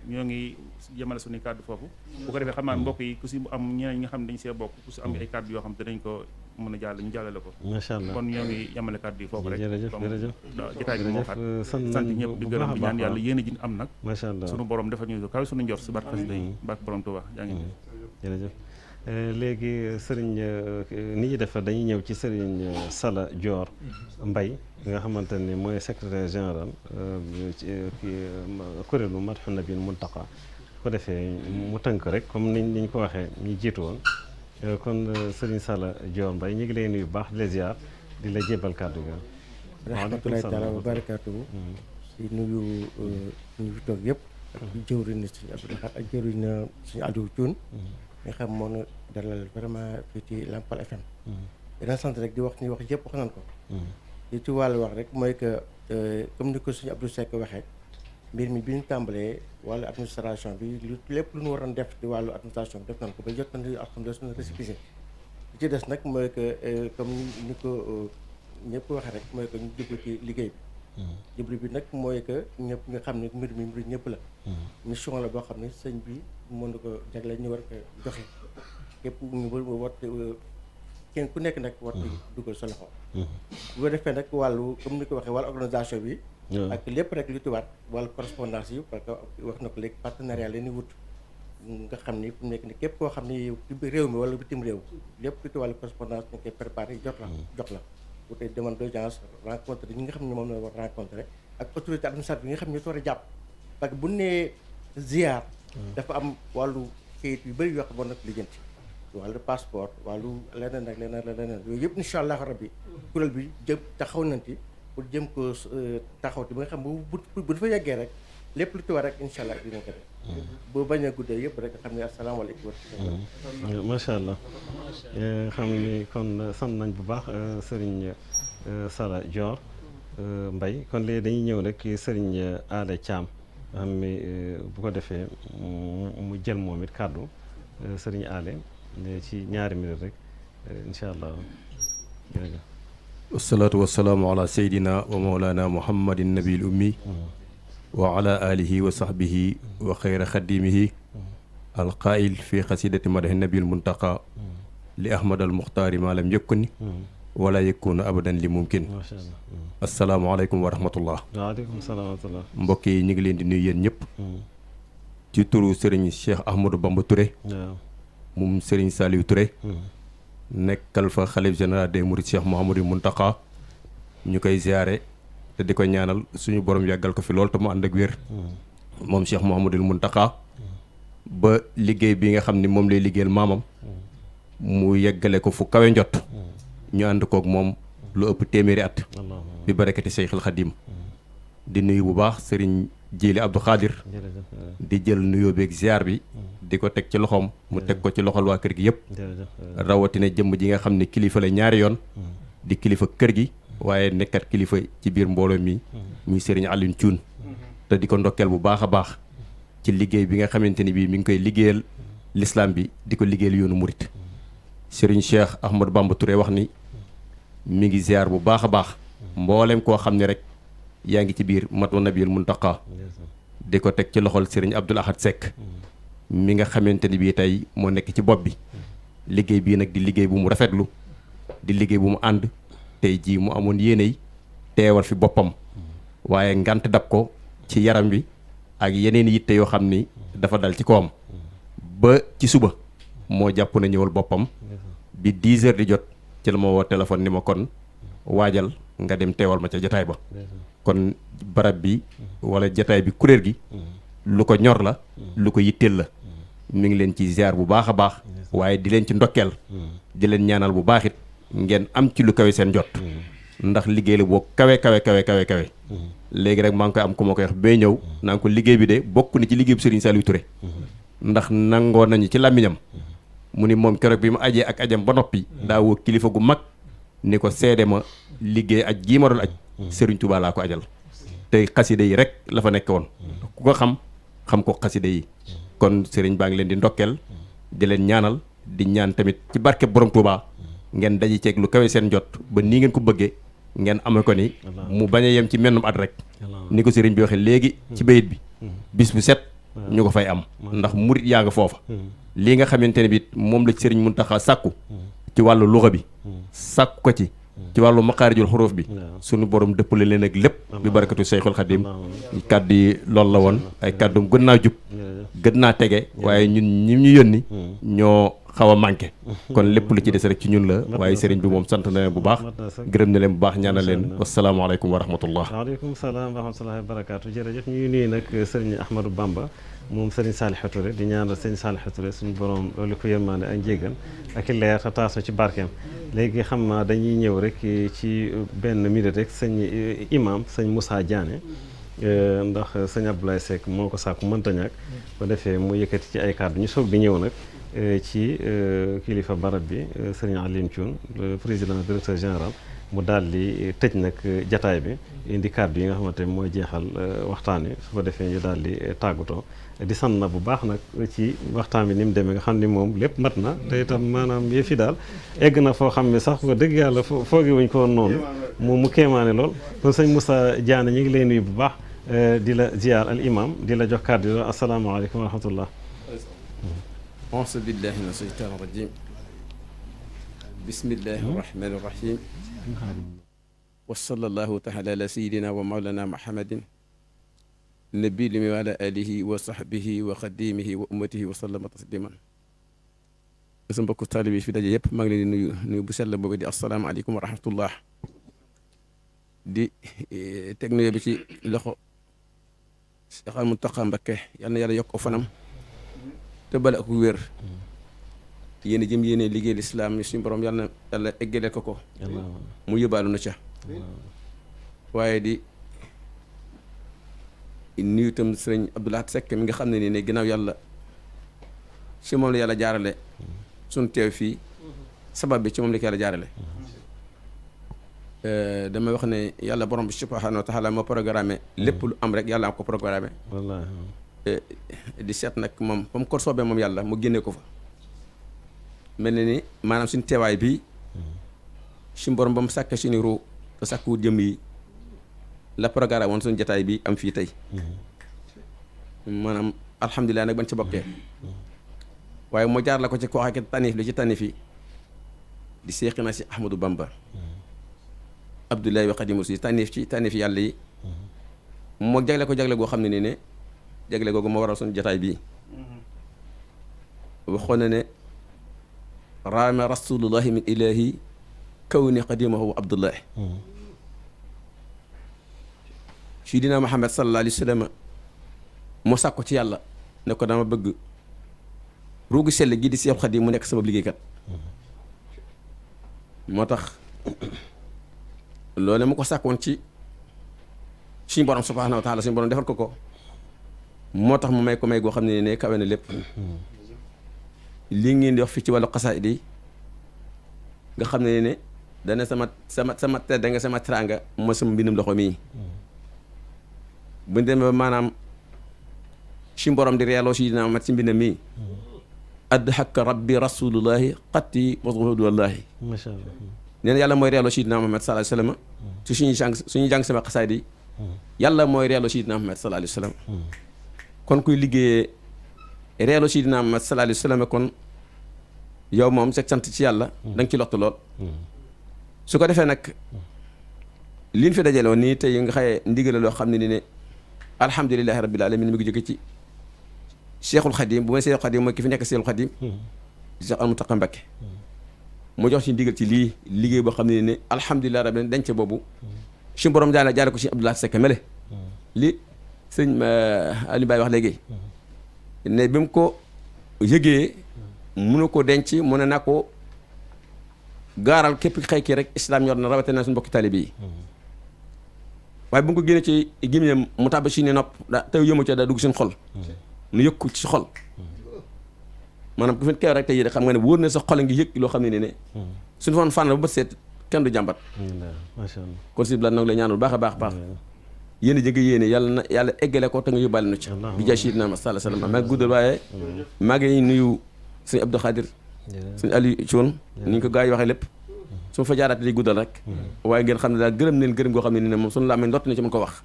ñoo ngi jëmale suñuy kàddu foofu bu ko defee xam naa mbokk yi ku si am ñeneen ñi nga xam ne dañ see bokk ku si am ay kàddu yoo xam te dañ ko mën a jàll ñu jàllale ko macha allah kon ñoo ngi yemale kàddu yi foofu rek jërëjëf jotaay bi moo xat sant ñëpp di gërëm di ñaan yàlla yéen a ji am nag macha allah suñu borom defal ñu kaw suñu njort si barke xasida yi barke borom Tuubaa jaa ngi jërëjëf léegi sëriñ ni ñuy def dañuy ñëw ci sëriñ Sala Dior Mbaye nga xamante ni mooy secrétaire général kuréelu Madhoun Nabil Muntaqa ko defee mu tënk rek comme niñ ko waxee ñu jiitu woon kon sëriñ Sala Dior Mbaye ñu ngi lay nuyu bu baax di la ziar di la jébal kàddu ga rahmatullahi taala wa barakatuhu si nuyu ñu fi toog yëpp ak jëwriñ na suñu Abdou Lahad ak jëwriñ na suñu Aliou Thioune nga xam moo na dalal vraiment fii ci Lampal FM dina sant rek di wax ni wax yëpp wax nañ ko li ci wàllu wax rek mooy que comme ni ko suñu Abdou Seck waxee mbir mi bi ñu tàmbalee wàllu administration bi lépp lu ñu waroon def di wàllu administration bi def nañ ko ba jot nañu alhamdulilah suñu récépissé li ci des nag mooy que comme ni ko ñëpp waxee rek mooy que ñu jublu ci liggéey bi jublu bi nag mooy que ñëpp nga xam ne mbir mi mbir ñëpp la mission la boo xam ne sëñ bi mën na ko jagle ñu war ko joxe képp ñu war kenn ku nekk nag war dugal sa loxo bu ko defee nag wàllu comme ni ko waxee wàllu organisation bi ak lépp rek lu tubaat wàllu correspondance yi parce que wax na ko léegi partenariat la ñuy wut nga xam ni fu mu nekk ni képp koo xam ni ci réew mi wala bitim réew lépp lu ci wàllu correspondance ñu koy préparé jox la bu tey demande d'audience rencontre ñi nga xam ne moom la war rencontré ak autorité administrative yi nga xam ne ñoo ci war a jàpp parce que bu nee ziar dafa am wàllu kayit yu bëri yoo xam war na ko lijjanti wàllu passeport wàllu leneen ak leneen yooyu yëpp incha allah rabbi kuréel bi jëm taxaw nañ ci pour jëm ko taxaw ci ba nga xam bu dafa yeggee rek lépp lu ci war rek incha allah dinañ ko def boo bañ a guddee yëpp rek xam ne asalaamaaleykum wa rahmatulah. macha allah xam ni kon sant nañ bu baax Serigne Sala Dior Mbaye kon léegi dañuy ñëw rek Serigne Alé Thiam xam ni bu ko defee mu jël moom it kàddu Serigne Alé ci ñaari minute rek incha allah jërëjëf. wasalaatu wasalaamu ala sayyidina wa mawlana muhammadin nabil ummi wa ala alihi wa sahbihi wa xayra xadimihi alqail fi xasidati madahi nabil muntaqa li ahmad al muxtaari ma lam yëkkuni wala yëkkuna abadan li mumkin asalaamaaleykum wa rahmatullah. waaleykum salaam wa rahmatullah. mbokk yi ñu ngi leen di nuyu yéen ñëpp ci turu Serigne Cheikh Ahmadou Bamba Touré moom Serigne Saliou Touré nekkal fa xalif général des mourides Cheikh Mouhamadou Mountakha ñu koy ziare te di ko ñaanal suñu borom yàggal ko fi lool te mu ànd ak wér moom Cheikh Mouhamadou Mountakha ba liggéey bi nga xam ni moom lay liggéeyal maamam mu yeggale ko fu kawe njot ñu ànd koog moom lu ëpp téeméeri at bi barakati Seyxul Xadim di nuyu bu baax Serigne Jili Abdou Khadir di jël nuyoo beeg ziar bi di ko teg ci loxoom mu teg ko ci loxol waa kër gi yëpp rawatina jëmm ji nga xam ne kilifa la ñaari yoon di kilifa kër gi waaye nekkat kilifa ci biir mbooloo mi muy Serigne Alioune Thioune te di ko ndokkeel bu baax a baax ci liggéey bi nga xamante ni bii mi ngi koy liggéeyal l'islam bi di ko liggéeyal yoonu murit Serigne Cheikh Ahmadou Bamba Touré wax ni mi ngi ziar bu baax a baax mboolem koo xam ne rek yaa ngi ci biir Matwa Nabil Muntaqa di ko teg ci loxol Serigne Abdoul Ahad Seck mi nga xamante ni bii tey moo nekk ci bopp bi liggéey bii nag di liggéey bu mu rafetlu di liggéey bu mu ànd tey jii mu amoon yéeney teewal fi boppam waaye ngant dab ko ci yaram wi ak yeneen yitte yoo xam ni dafa dal ci kawam ba ci suba moo jàpp na ñëwal boppam bi 10 heures di jot ci la ma woo téléphone ni ma kon waajal nga dem teewal ma ca jataay ba kon barab bi wala jataay bi kuréel gi lu ko ñor la lu ko yitteel la mi ngi leen ci ziar bu baax a baax waaye di leen ci ndokkeel di leen ñaanal bu baax it ngeen am ci lu kawe seen jot ndax liggéey la boo kawe léegi rek maa ngi koy am ku ma koy wax bay ñëw naa ko liggéey bi de bokk na ci liggéey bu Serigne Saliou Touré ndax nangoo nañu ci làmmiñam mu ni moom keroog bi mu ajee ak ajam ba noppi daa woo kilifa gu mag ni ko seede ma liggéey aj gii ma doon aj Serigne Touba laa ko ajal te xaside yi rek la fa nekk woon ku ko xam ko xaside yi kon Serigne baa ngi leen di ndokkeel di leen ñaanal di ñaan tamit ci barke borom Touba ngeen daji ceeg lu kawe seen jot ba nii ngeen ko bëggee ngeen amee ko ni mu bañ a yem ci mennum at rek ni ko Serigne bi waxee léegi ci bayit bi bis bu set ñu ko fay am ndax murit yaa nga foofa lii nga xamante ne bi moom la Serigne Mountakha sàkku ci wàllu luxa bi sàkku ko ci wàllu maqaarijul xuruuf bi suñu borom dëppale leen ak lépp bi barakatu Seyxul Xadim kàddu yi loolu la woon ay kàddum gën naa jub gën naa tege waaye ñun ñi ñu yónni ñoo xaw a manqué kon lépp lu ci des rek ci ñun la waaye sëriñ bi moom sant na leen bu baax gërëm na leen bu baax ñaanal leen wasalaamaaleykum wa rahmatullah. waaleykum salaam wa rahmatullahi wa barakaatu jërëjëf ñuy nuyu nag sëriñ Ahmadou Bamba moom sëriñ Saliou Touré di ñaanal sëriñ Saliou Touré suñu borom loolu ko yërmande ak njéggal ak i leer te taas ci barkeem léegi xam naa dañuy ñëw rek ci benn minute rek sëñ imam sëñ Moussa Diané ndax sëñ Abdoulaye Seck moo ko sàkku mënta ñàkk ko defee mu yëkkati ci ay kàddu ñu soog di ñëw nag ci kilifa barab bi sëriñ Alioune Thioune le président directeur général mu daal di tëj nag jataay bi indi kàddu yi nga xamante ne mooy jeexal waxtaan wi su ko defee ñu daal di tàggatoo di sant na bu baax nag ci waxtaan bi ni mu demee nga xam ni moom lépp mat na te itam maanaam yëf yi daal egg na foo xam ne sax ba dëgg yàlla foogi wuñ ko woon noonu mu kéemaane lool kon sëñ Moussa Diané ñu ngi lay nuyu bu baax di la ziar al imam di la jox kàddu yi asalaamaaleykum wa rahmatullah. auzu billahi mina shaytaani rajim bismillahi rahmani rahim wa sallallahu taala ala sayidina wa mawlana muhammadin nabi li wa ala alihi wa sahbihi wa xadimihi wa ummatihi wa sallama tasliman sa mbokku taalibe yi fi daje yëpp maa ngi leen di nuyu bu sell boobu di asalaamaaleykum wa rahmatullah di teg nuyoo bi ci loxo Cheikh al Muntaqa Mbakke yal na yàlla yokk ko fanam te bale ak wér yéen jëm yéene liggéey lislaam yi suñu borom yal na yàlla eggale ko mu yóbbaalu na ca waaye di nuyu itam sëriñ Abdoulahat Seck mi nga xam ne nii ne ginnaaw yàlla ci moom la yàlla jaarale suñu teew fii sabab bi ci moom la ko yàlla jaarale damay wax ne yàlla borom bi subhanahu wa taala moo programmé lépp lu am rek yàlla am ko programmé di seet nag moom ba mu ko soobee moom yàlla mu génnee ko fa mel na ni maanaam suñu teewaay bii suñu borom ba mu sàkkee suñu ruu te sàkkuwut jëm yi la programme woon suñu jotaay bi am fii tey maanaam alhamdulilah nag ban ci bokkee waaye moo jaar la ko ci koo xam ne tànniif li ci tànniif yi di seexina si Ahmadou Bamba Abdoulaye wa Xadimu si tànniif ci tànniif yàlla yi moo jagle ko jagle goo xam ne nii ne jagle googu moo waral suñu jotaay bii waxoon na ne raama rasulullahi min ilahi kawni xadimahu Abdoulaye Sidina Muhammad sallallahu alayhi wa sallam moo sàkko ci yàlla ne ko dama bëgg ruugu sell gi di Seex Xadim mu nekk sama liggéeykat moo tax loolu mu ko sàkkoon ci suñu borom subhaanahu wa taala suñu borom defal ko moo tax mu may ko may goo xam ne ne kawe na lépp lii ngeen di wax fii ci wàllu xasaayid yi nga xam ne ne dana sama tedd nga sama teraanga moo sama mbindum loxo mii buñ demee ba maanaam suñu borom di reeloo si dina mat ci mbindam mii adhaka rabbi rasulullahi xatti washudu wallahi macha allah nee na yàlla mooy reeloo Sidina Muhammad sallallahu alayhi wa sallam ci suñuy jàng sama xasaayid yi yàlla mooy reeloo Sidina Muhammad sallallahu alayhi wa sallam kon kuy liggéeyee reeloo Sidina Muhammad sallallahu alayhi wa sallam kon yow moom seg sant ci yàlla da nga ci lott lool su ko defee nag liñ fi dajale woon nii tey nga xaye ndigale loo xam ne ni ne alhamdulilahi rabbil alamin mi ngi jóge ci Cheikhul Khadim bu may Cheikhul Khadim mooy ki fi nekk Cheikhul Khadim Cheikh al Muntaqa Mbakke mu jox ci ndigal ci lii liggéey boo xam ne ne alhamdulilah rabbil denc boobu suñu borom jaare ko ci Abdoulaye Seck mele li sëñ Aliou Baye wax léegi ne bi mu ko yëgee mënu ko denc mu ne naa ko gaaral képp xëy kii rek islam ñor na rawatina suñu mbokki taalibe yi waaye bu nga ko génnee ci gémmiñam mu tàbb si ni nopp da tew yëmu ca daa dugg suñu xol nu yëg ko ci xol maanaam ku fi keew rek tey yii xam nga ne wóor na sa xol ngi yëg loo xam ne ne suñu foon fànn ba bët seet kenn du jàmbat macha allah kon si bilaat nag lay ñaanul baax a baax yéen a jëgg yéene yàlla eggale ko te nga yóbbaale nu ci bi jaay Sidina Muhammad sallallahu alayhi wa sallam maa ngi guddal waaye maa ngi nuyu sëñ Abdou Khadir sëñ Aliou Thioune ni ñu ko gars yi waxee lépp su ma fa jaaraat di guddal rek waaye ngeen xam ne daal gërëm leen gërëm goo xam ne ni ne moom suñu làmmiñ lott na ci mën ko wax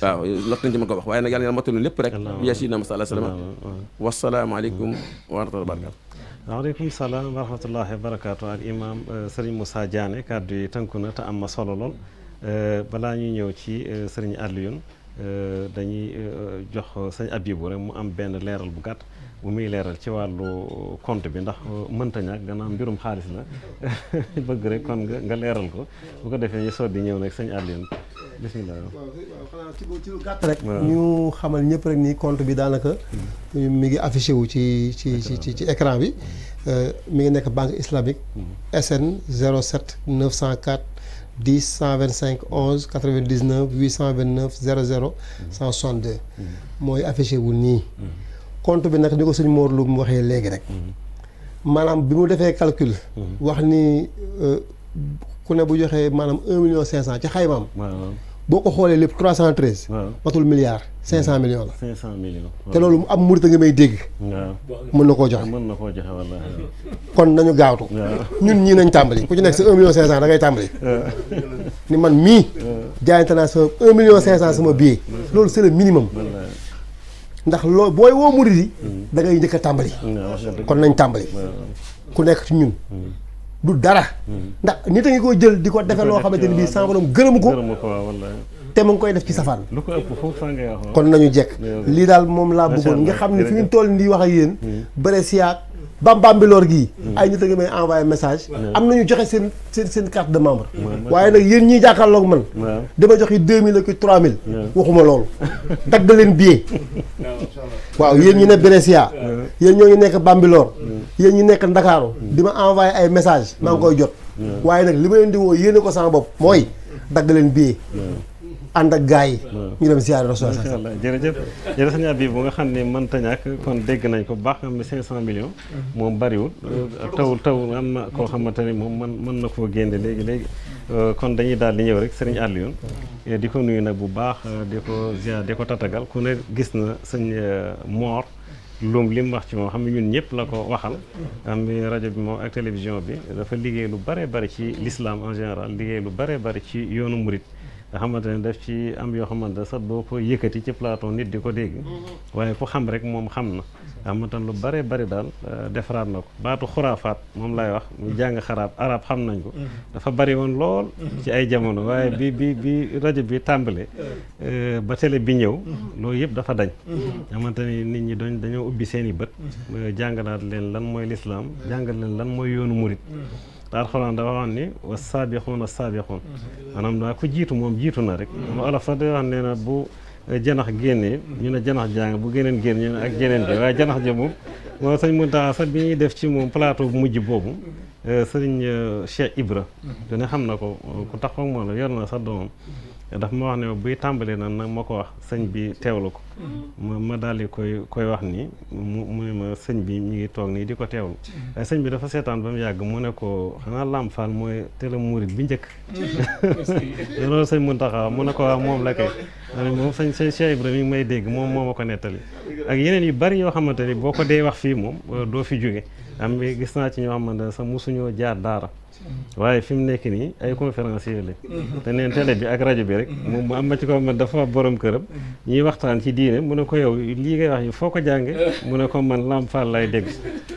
waaw lott nañ ci mën ko wax waaye nag yàlla mottali lépp rek bi jaay Sidina Muhammad sallallahu alayhi wa sallam wasalaamaaleykum wa rahmatullahi wa barakatu waaleykum salaam wa rahmatullahi wa barakatu ak imam Serigne Moussa Diané kàddu yi tënku na te am ma solo lool balaa ñuy ñëw ci Serigne Alioune dañuy jox sëñ Abibou rek mu am benn leeral bu gàtt bu muy leeral ci wàllu compte bi ndax mënta ñàkk gannaaw mbirum xaalis la bëgg rek kon nga leeral ko bu ko defee ñu soog di ñëw nag sëñ Alioune bisimilah. waaw xanaa ci lu gàtt rek. ñu xamal ñëpp rek ni compte bi daanaka mi ngi affiché wu ci écran bi mi ngi nekk banque islamique SN 07 904 10 125 11 99 829 00 162 mooy affiché wu nii. compte bi nag ni ko sëñ Mor lu mu waxee léegi rek maanaam bi mu defee calcul wax ni ku ne bu joxee maanaam 1,5 million ci xaymaam boo ko xoolee lépp 313 matul milliard 500 millions la 500 millions te loolu mu am murit nga may dégg mën na koo joxe wallaahi kon nañu gaawtu ñun ñii nañ tàmbali ku ci nekk sa 1,5 million da ngay tàmbali ni man mii jaayante naa sama 1,5 million sama billet loolu c'est le minimum ndax loolu booy woo murid yi da ngay njëkk a tàmbali kon nañ tàmbali ku nekk ci ñun du dara ndax nit a ngi koy jël di ko defee loo xamante ni bii sama borom gërëmu ko te mu ngi koy def ci safaan. lu ko ëpp foofu fa ngay wax. kon nañu jekk lii daal moom laa bëggoon nga xam ne fi ñu toll nii wax ak yéen. Brescia Bambilor gii. ay nit a ngi may envoyé message. am nañu joxe seen carte de membre. waaye nag yéen ñiy jàkkaarloog man. dama joxe 2000 ak 3000. waxuma loolu. dagg leen billet. waaw yéen ñi ne Brescia. yéen ñoo ngi nekk Bambilor. yéen ñi nekk Ndakaaru di ma envoyé ay message maa ngi koy jot. waaye nag li ma leen di woo yéene ko sama bopp mooy dagg leen billet. ànd ak gars yi. ñu dem ziyaare Rasul. macha allah jërëjëf sëñ Habib bu nga xam ne mënta ñàkk kon dégg nañ ko bu baax am na 500 millions. moom bariwul taw am na koo xamante ni moom mën na koo génne léegi kon dañuy daal di ñëw rek sëriñ Alioune di ko nuyu nag bu baax di ko ziyaar di ko tatagal ku ne gis na sëñ Mor Loum li mu wax ci moom xam ne ñun ñëpp la ko waxal. am rajo bi moom ak télévision bi dafa liggéey lu bare bari ci l'islam en général liggéey lu bare bari ci yoonu murit nga xamante ne daf ci am yoo xamante ne sax doo ko yëkkati ci plateau nit di ko dégg waaye ku xam rek moom xam na xamante ne lu bare bari daal defaraat na ko baatu xuraafaat moom lay wax mu jàng arab xam nañ ko dafa bari woon lool ci ay jamono waaye bi rajo bi tàmbale ba télé bi ñëw loolu yëpp dafa dañ xamante ni nit ñi dañoo ubbi seen i bët jàngalaat leen lan mooy lislaam jàngal leen lan mooy yoonu murit te alxuraan dafa wax ni wa saabixuuna saabixuun maanaam daa ku jiitu moom jiitu na rek olof sax day wax nee na bu janax génnee ñu ne janax jàng bu geneen génn ñu ne ak jeneen ji waaye janax ja moom moo sëñ Muntaxa sax bi ñuy def ci moom plateau bu mujj boobu sëriñ Cheikh Ibra dina xam na ko ku taxaw moom la yor na sax doomam daf ma wax ne buy tàmbalee na nag ma ko wax sëñ bi teewlu ko ma daal di koy wax nii mu ne ma sëñ bi ñu ngi toog nii di ko teewlu waaye sëñ bi dafa seetaan ba mu yàgg mu ne ko xanaa Lamp Fall mooy télé murit bi njëkk loolu sëñ Muntaxa mu ne ko waaw moom la kay moom sëñ Cheikh Ibrahima mi ngi may dégg moom moo ma ko nettali ak yeneen yu bari yoo xamante ni boo ko dee wax fii moom doo fi jóge am gis naa ci ñoo xamante ne sax mosuñoo jaar daara waaye fi mu nekk nii ay conférencier lañ te neen télé bi ak rajo bi rek moom mu am ma ci ko man dafa borom këram ñuy waxtaan ci diine mu ne ko yow lii ngay wax yi foo ko jànge mu ne ko man Lamp Fall lay dégg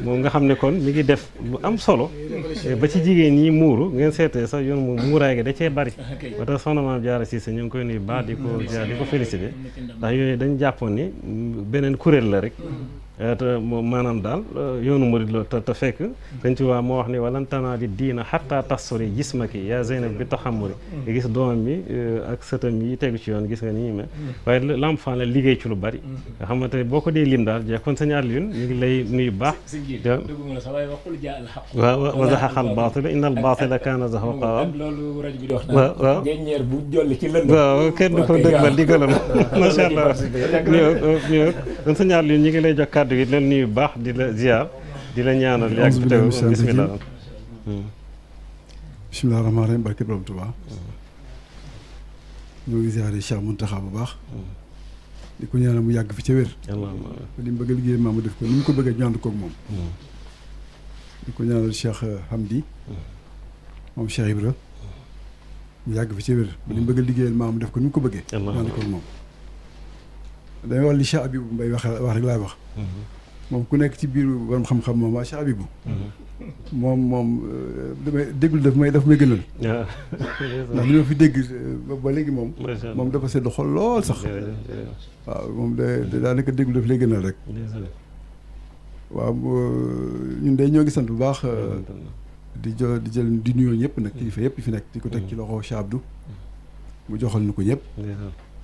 moom nga xam ne kon mi ngi def lu am solo ba ci jigéen ñi muuru ngeen seetee sax yoon mu muuraay gi da cee bari ba tax soxna Maam Jaara Siise ñu ngi koy nuyu baax di ko félicité ndax yooyu dañ jàppoon ni beneen kuréel la rek te maanaam daal yoonu murid la te fekk dañ ci waa moo wax ni walan tanaali diina xatta tasori jismaki yaa Zeynab bi taxamuri nga gis doomam bi ak sëtam yi tegu ci yoon gis nga ni ñu mel waaye Lamp Fall la liggéey ci lu bari nga xamante ne boo ko dee lim daal jeex kon sëñ Alioune ñu ngi lay nuyu baax waaw wa zahaqa al baatila inna al baatila kaana zahuqa waaw waaw kenn du ko dëgmal di gëlam macha allah ñëw kon sëñ Alioune ñu ngi lay jox di leen nuyu baax di la ziar di la ñaanal yàgg fi teew bismillah bismillah rahmaan rahim barke borom Tuubaa ñoo ngi ziare Cheikh Muntaxa bu baax di ko ñaanal mu yàgg fi ca wér li mu bëgg a liggéey maam mu def ko ni mu ko bëggee ñu ànd koog moom di ko ñaanal Cheikh Hamdi moom Cheikh Ibra mu yàgg fi ca wér li mu bëgg a liggéeyal maam mu def ko ni mu ko bëggee ñu ànd koog moom damay wax li Cheikh Abibou Mbaye wax rek laay wax moom ku nekk ci biir borom xam-xam moom waa Cheikh Abibou moom damay déglu daf may gënal ndax li ma fi dégg ba léegi moom dafa sedd xol lool sax waaw moom daanaka déglu daf lay gënal rek waaw ñun day ñoo ngi sant bu baax di jël di nuyoo ñëpp nag kilifa yëpp fi nekk di ko teg ci loxo Cheikh Abdou mu joxal nu ko ñëpp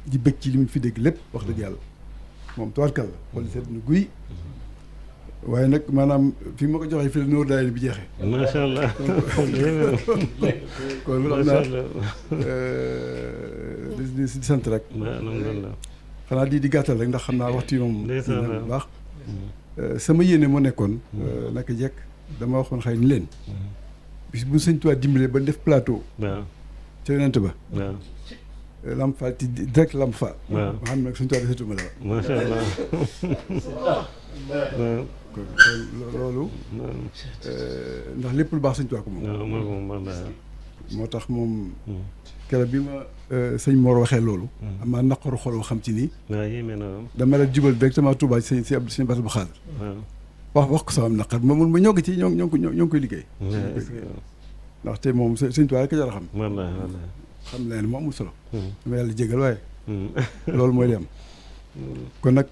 di bëgg ci li mu fi dégg lépp wax dëgg yàlla moom tubaarkal la xool seet na guy waaye nag maanaam fi ma ko joxee fi la nóor daay bi jeexee macha allah kon lu xam naa di sant rek xanaa di gàttal rek ndax xam naa waxtu yi moom bu baax sama yéene moo nekkoon naka jekk dama waxoon xëy ni leen bis bu sëñ Tuubaa dimbalee ba def plateau ca yonent ba Lamp Fall ci direct Lamp Fall. waaw ma xam ne nag suñu tool yi surtout dara. macha allah. loolu. ndax lépp lu baax suñu tool ko moom. moo tax moom. keroog bi ma sëñ Mor waxee loolu. amaa naqaru xol xam ci nii. waaw yéeme na dama la jubal directement Touba ci sëñ Abdou sëñ Bass bu Xaadir. wax ko sama naqar ma mun ma ñoo ngi ci ñoo ngi koy liggéey. ndaxte moom sëñ Tuubaa rek a jar a xam. xam leen moo amul solo. dama yàlla jégal waaye. loolu mooy li am. kon nag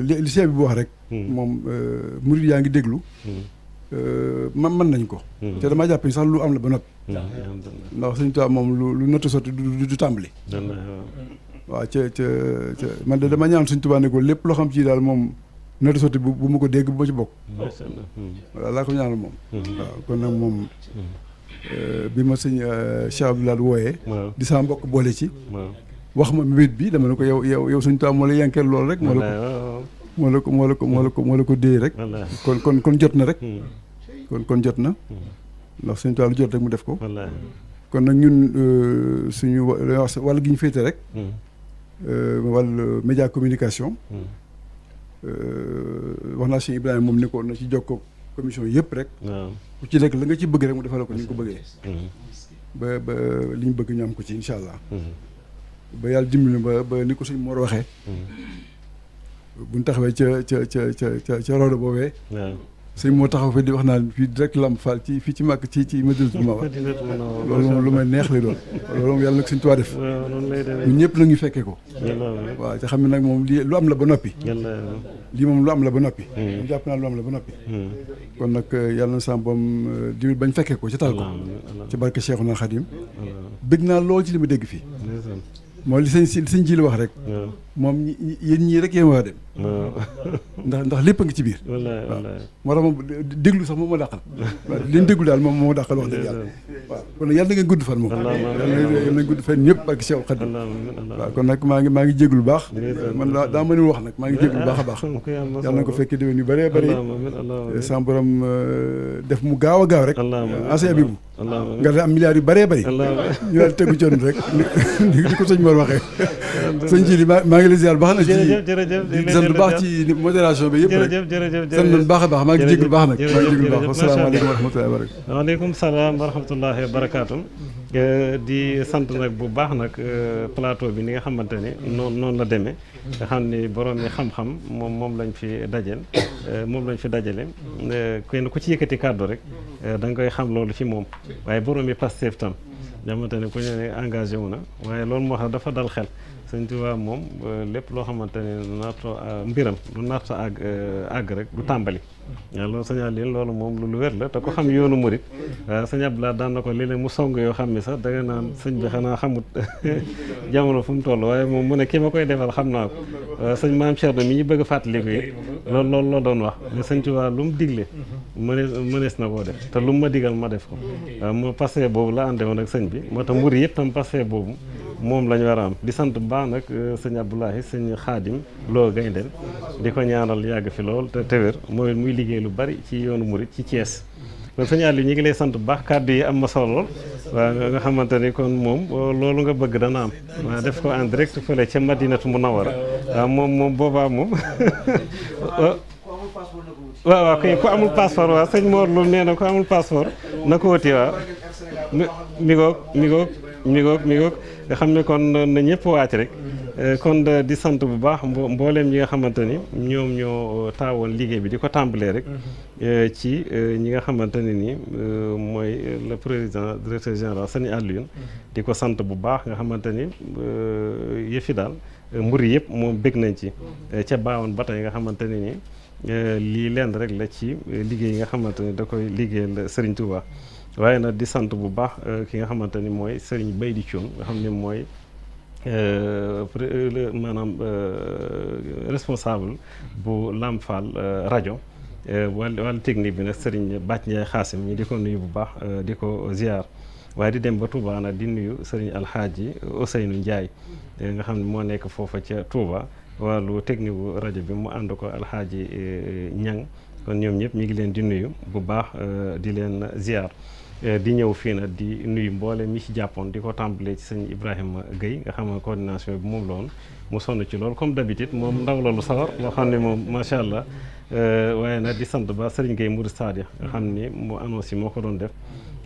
li Cheikh bi bu wax rek. moom murid yaa ngi déglu. mën nañ ko. te damaa jàpp ni sax lu am la ba noppi. ndax Sëñ Tuubaa moom lu natt sotti du tàmbali. waaw ca man de dama ñaan Sëñ Tuubaa ne ko lépp loo xam ci daal moom natt sotti bu ma ko dégg bu ma ci bokk. voilà laa ko ñaanal moom. waaw kon nag moom. bi ma sëñ Cheikh Abdoulaye wooyee. di sama mbokk boole ci. wax ma mbir bi dama ne ko yow Sëñ Tuubaa moo la yankeel loolu rek. moo la ko déey rek. kon jot na rek. kon jot na. ndax Sëñ Tuubaa lu jot rek mu def ko. kon nag ñun suñu wàll gi ñu féete rek. wàllu média communication. wax naa si Ibrahima moom nekkoon na ci jokkoo commission yëpp rek. ku ci nekk la nga ci bëgg rek mu defal ko ni ñu ko bëggee. ba li ñu bëgg ñu am ko ci incha allah. ba yàlla dimbali ba ni ko suñ Mor waxee. buñ taxawee ca rodo boobee. sëñ moo taxaw fi di wax naan fii direct Lamp Fall fii ci màkk ci Madinatul Munawwara loolu moom lu may neex lay doon loolu moom yàlla nag Sëñ Tuubaa def ñun ñëpp nag ñu fekkee ko waaw te xam ne nag moom lii lu am la ba noppi lii moom lu am la ba noppi moom jàpp naa lu am la ba noppi kon nag yàlla na sam boom diwil bañ fekkee ko ci tal ko ci barke Cheikhuna Khadim bëgg naa lool ci li ma dégg fii moom li sëñ ji la wax rek moom yéen ñii rek yéen waa dem ndax lépp a ngi ci biir waaw moo tax moom déglu sax moom moo dàqal waaw li ñu déglu daal moom moo dàqal wax dëgg yàlla waaw kon nag yàlla na ngeen gudd fan moom yàlla na gudd fan ñëpp ak Cheikh Khadim waaw kon nag maa ngi jéglu baax man daa mënul wax nag maa ngi jéglu baax a baax yàlla na ko fekkee déwén yu bëree bëri sama borom def mu gaaw a gaaw rek ancien bi bu nga da am milliards yu bëree bëri ñu daal tegu coon rek di ko sëñ Mor waxee sëñ ji maa ngi lay ziar baax na ci di sant baax ci modération bi yëpp rek sant nañ baax a baax maa ngi jéglu baax nag maa ngi jéglu baax wasalaamaaleykum wa rahmatullahi wa barakatu waaleykum salaam wa rahmatullahi wa barakatu di sant nag bu baax nag plateau bi ni nga xamante ni noonu la demee nga xam ni borom yi xam-xam moom lañ fi dajale kenn ku ci yëkkati kàddu rek da nga koy xam loolu ci moom waaye borom yi Pastef tam xamante ne ku ñu ne engagé wu na waaye loolu moo xam dafa dal xel Sëñ Tuubaa moom lépp loo xamante ne naatoo mbiram lu naata àgg rek du tàmbali waaw loolu sëñ Aliou loolu moom lu wér la te ko xam yoonu murit waaw sëñ Abdoulaye daan na ko léeg-léeg mu song yoo xam ne sax da nga naan sëñ bi xanaa xamut jamono fu mu toll waaye moom mu ne ki ma koy defal xam naa ko sëñ Maam Thierno mi ñu bëgg a fàttaliku yi loolu la doon wax mais Sëñ Tuubaa lu mu digle mënees na koo def te lu mu ma digal ma def ko waaw moo passé boobu la ànde woon ak sëñ bi moo tax murit yëpp tam passé boobu moom la ñu war a am di sant baax nag sëñ Abdoulahi sëñ Xaadim Lo Gayndel di ko ñaanal yàgg fi lool te wér mooy muy liggéey lu bari ci yoonu murit ci Thiès kon sëñ Aliou ñu ngi lay sant bu baax kàddu yi am na solo lool waaw nga xamante ni kon moom loolu nga bëgg dana am waaw def ko en direct fële ca Madinatu Munawwara waaw moom boobaa moom waaw kay ku amul passeport waaw sëñ Mor Loum nee na ku amul passeport na ko wuti waaw mi ngoog nga xam ne kon na ñëpp wàcc rek kon di sant bu baax mbooleem ñi nga xamante ni ñoom ñoo taawoon liggéey bi di ko tàmbalee rek ci ñi nga xamante ne ni mooy le président directeur général Sëñ Alioune di ko sant bu baax nga xamante ni yëfi daal mburi yëpp moom bég nañ ci ca baawoon ba tey nga xamante ne ni lii lenn rek la ci liggéey yi nga xamante ni da koy liggéeyal Serigne Touba waaye nag di sant bu baax ki nga xamante ni mooy Serigne Baydi Thioune nga xam ne mooy maanaam responsable bu Lamp Fall rajo wàllu technique bi nag Serigne Bàcc Ndiaye Xaasim ñi di ko nuyu bu baax di ko ziar waaye di dem ba Touba nag di nuyu Serigne Alxaaji Ousseynou Ndiaye nga xam ne moo nekk foofa ca Touba wàllu technique bu rajo bi mu ànd ko Alxaaji Ñang kon ñoom ñëpp ñu ngi leen di nuyu bu baax di leen ziar di ñëw fii nag di nuyu mboole mi ci jàppoon di ko tàmbalee ci sëñ Ibrahima Guèye nga xam ne coordination bi moom la woon mu sonn ci loolu comme d'habitude moom ndaw la lu sawar moo xam ne moom macha allah waaye nag di sant ba Serigne Guèye Mouride Sadia nga xam ni mu annoncé moo ko doon def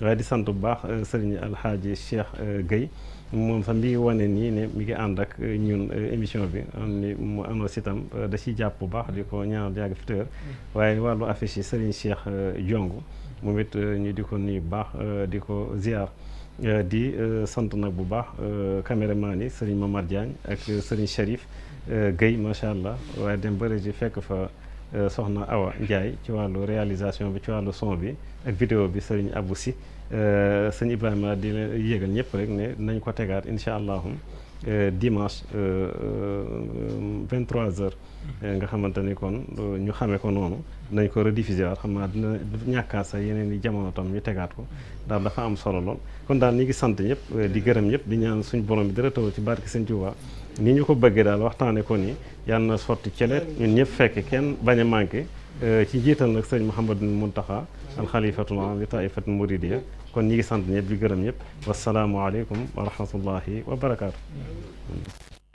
waaye di sant bu baax Serigne Alhaaji Cheikh Guèye moom sax mi ngi wane nii ne mi ngi ànd ak ñun émission bi am ni mu annoncé itam da ciy jàpp bu baax di ko ñaanal yàgg fi tër waaye wàllu affiche yi Serigne Cheikh Jong moom it ñu di ko nuyu baax di ko ziar di sant nag bu baax caméraman yi Serigne Mamad Diagne ak Serigne Cherif Guèye macha allah waaye dem ba régie fekk fa soxna Awa Ndiaye ci wàllu réalisation bi ci wàllu son bi ak vidéo bi Serigne Abou Sy sëñ Ibrahima di leen yégal ñëpp rek ne nañ ko tegaat incha allahu dimanche 23h nga xamante ni kon ñu xamee ko noonu nañ ko rediffuser waat xam naa dina ñàkkaat sax yeneen i jamono tam ñu tegaat ko ndax dafa am solo lool. kon daal ñi ngi sant ñëpp di gërëm ñëpp di ñaan suñu borom bi dara taw ci barke Sëñ Tuubaa ni ñu ko bëggee daal waxtaanee ko ni yàlla na sotti celeet ñun ñëpp fekk kenn bañ a manqué ci jiital nag sëñ Mouhamadou Mountakha al xalifatul aam li taifatul muridiyya kon ñi ngi sant ñëpp di gërëm ñëpp wasalaamualeykum wa rahmatullahi wa barakaatu.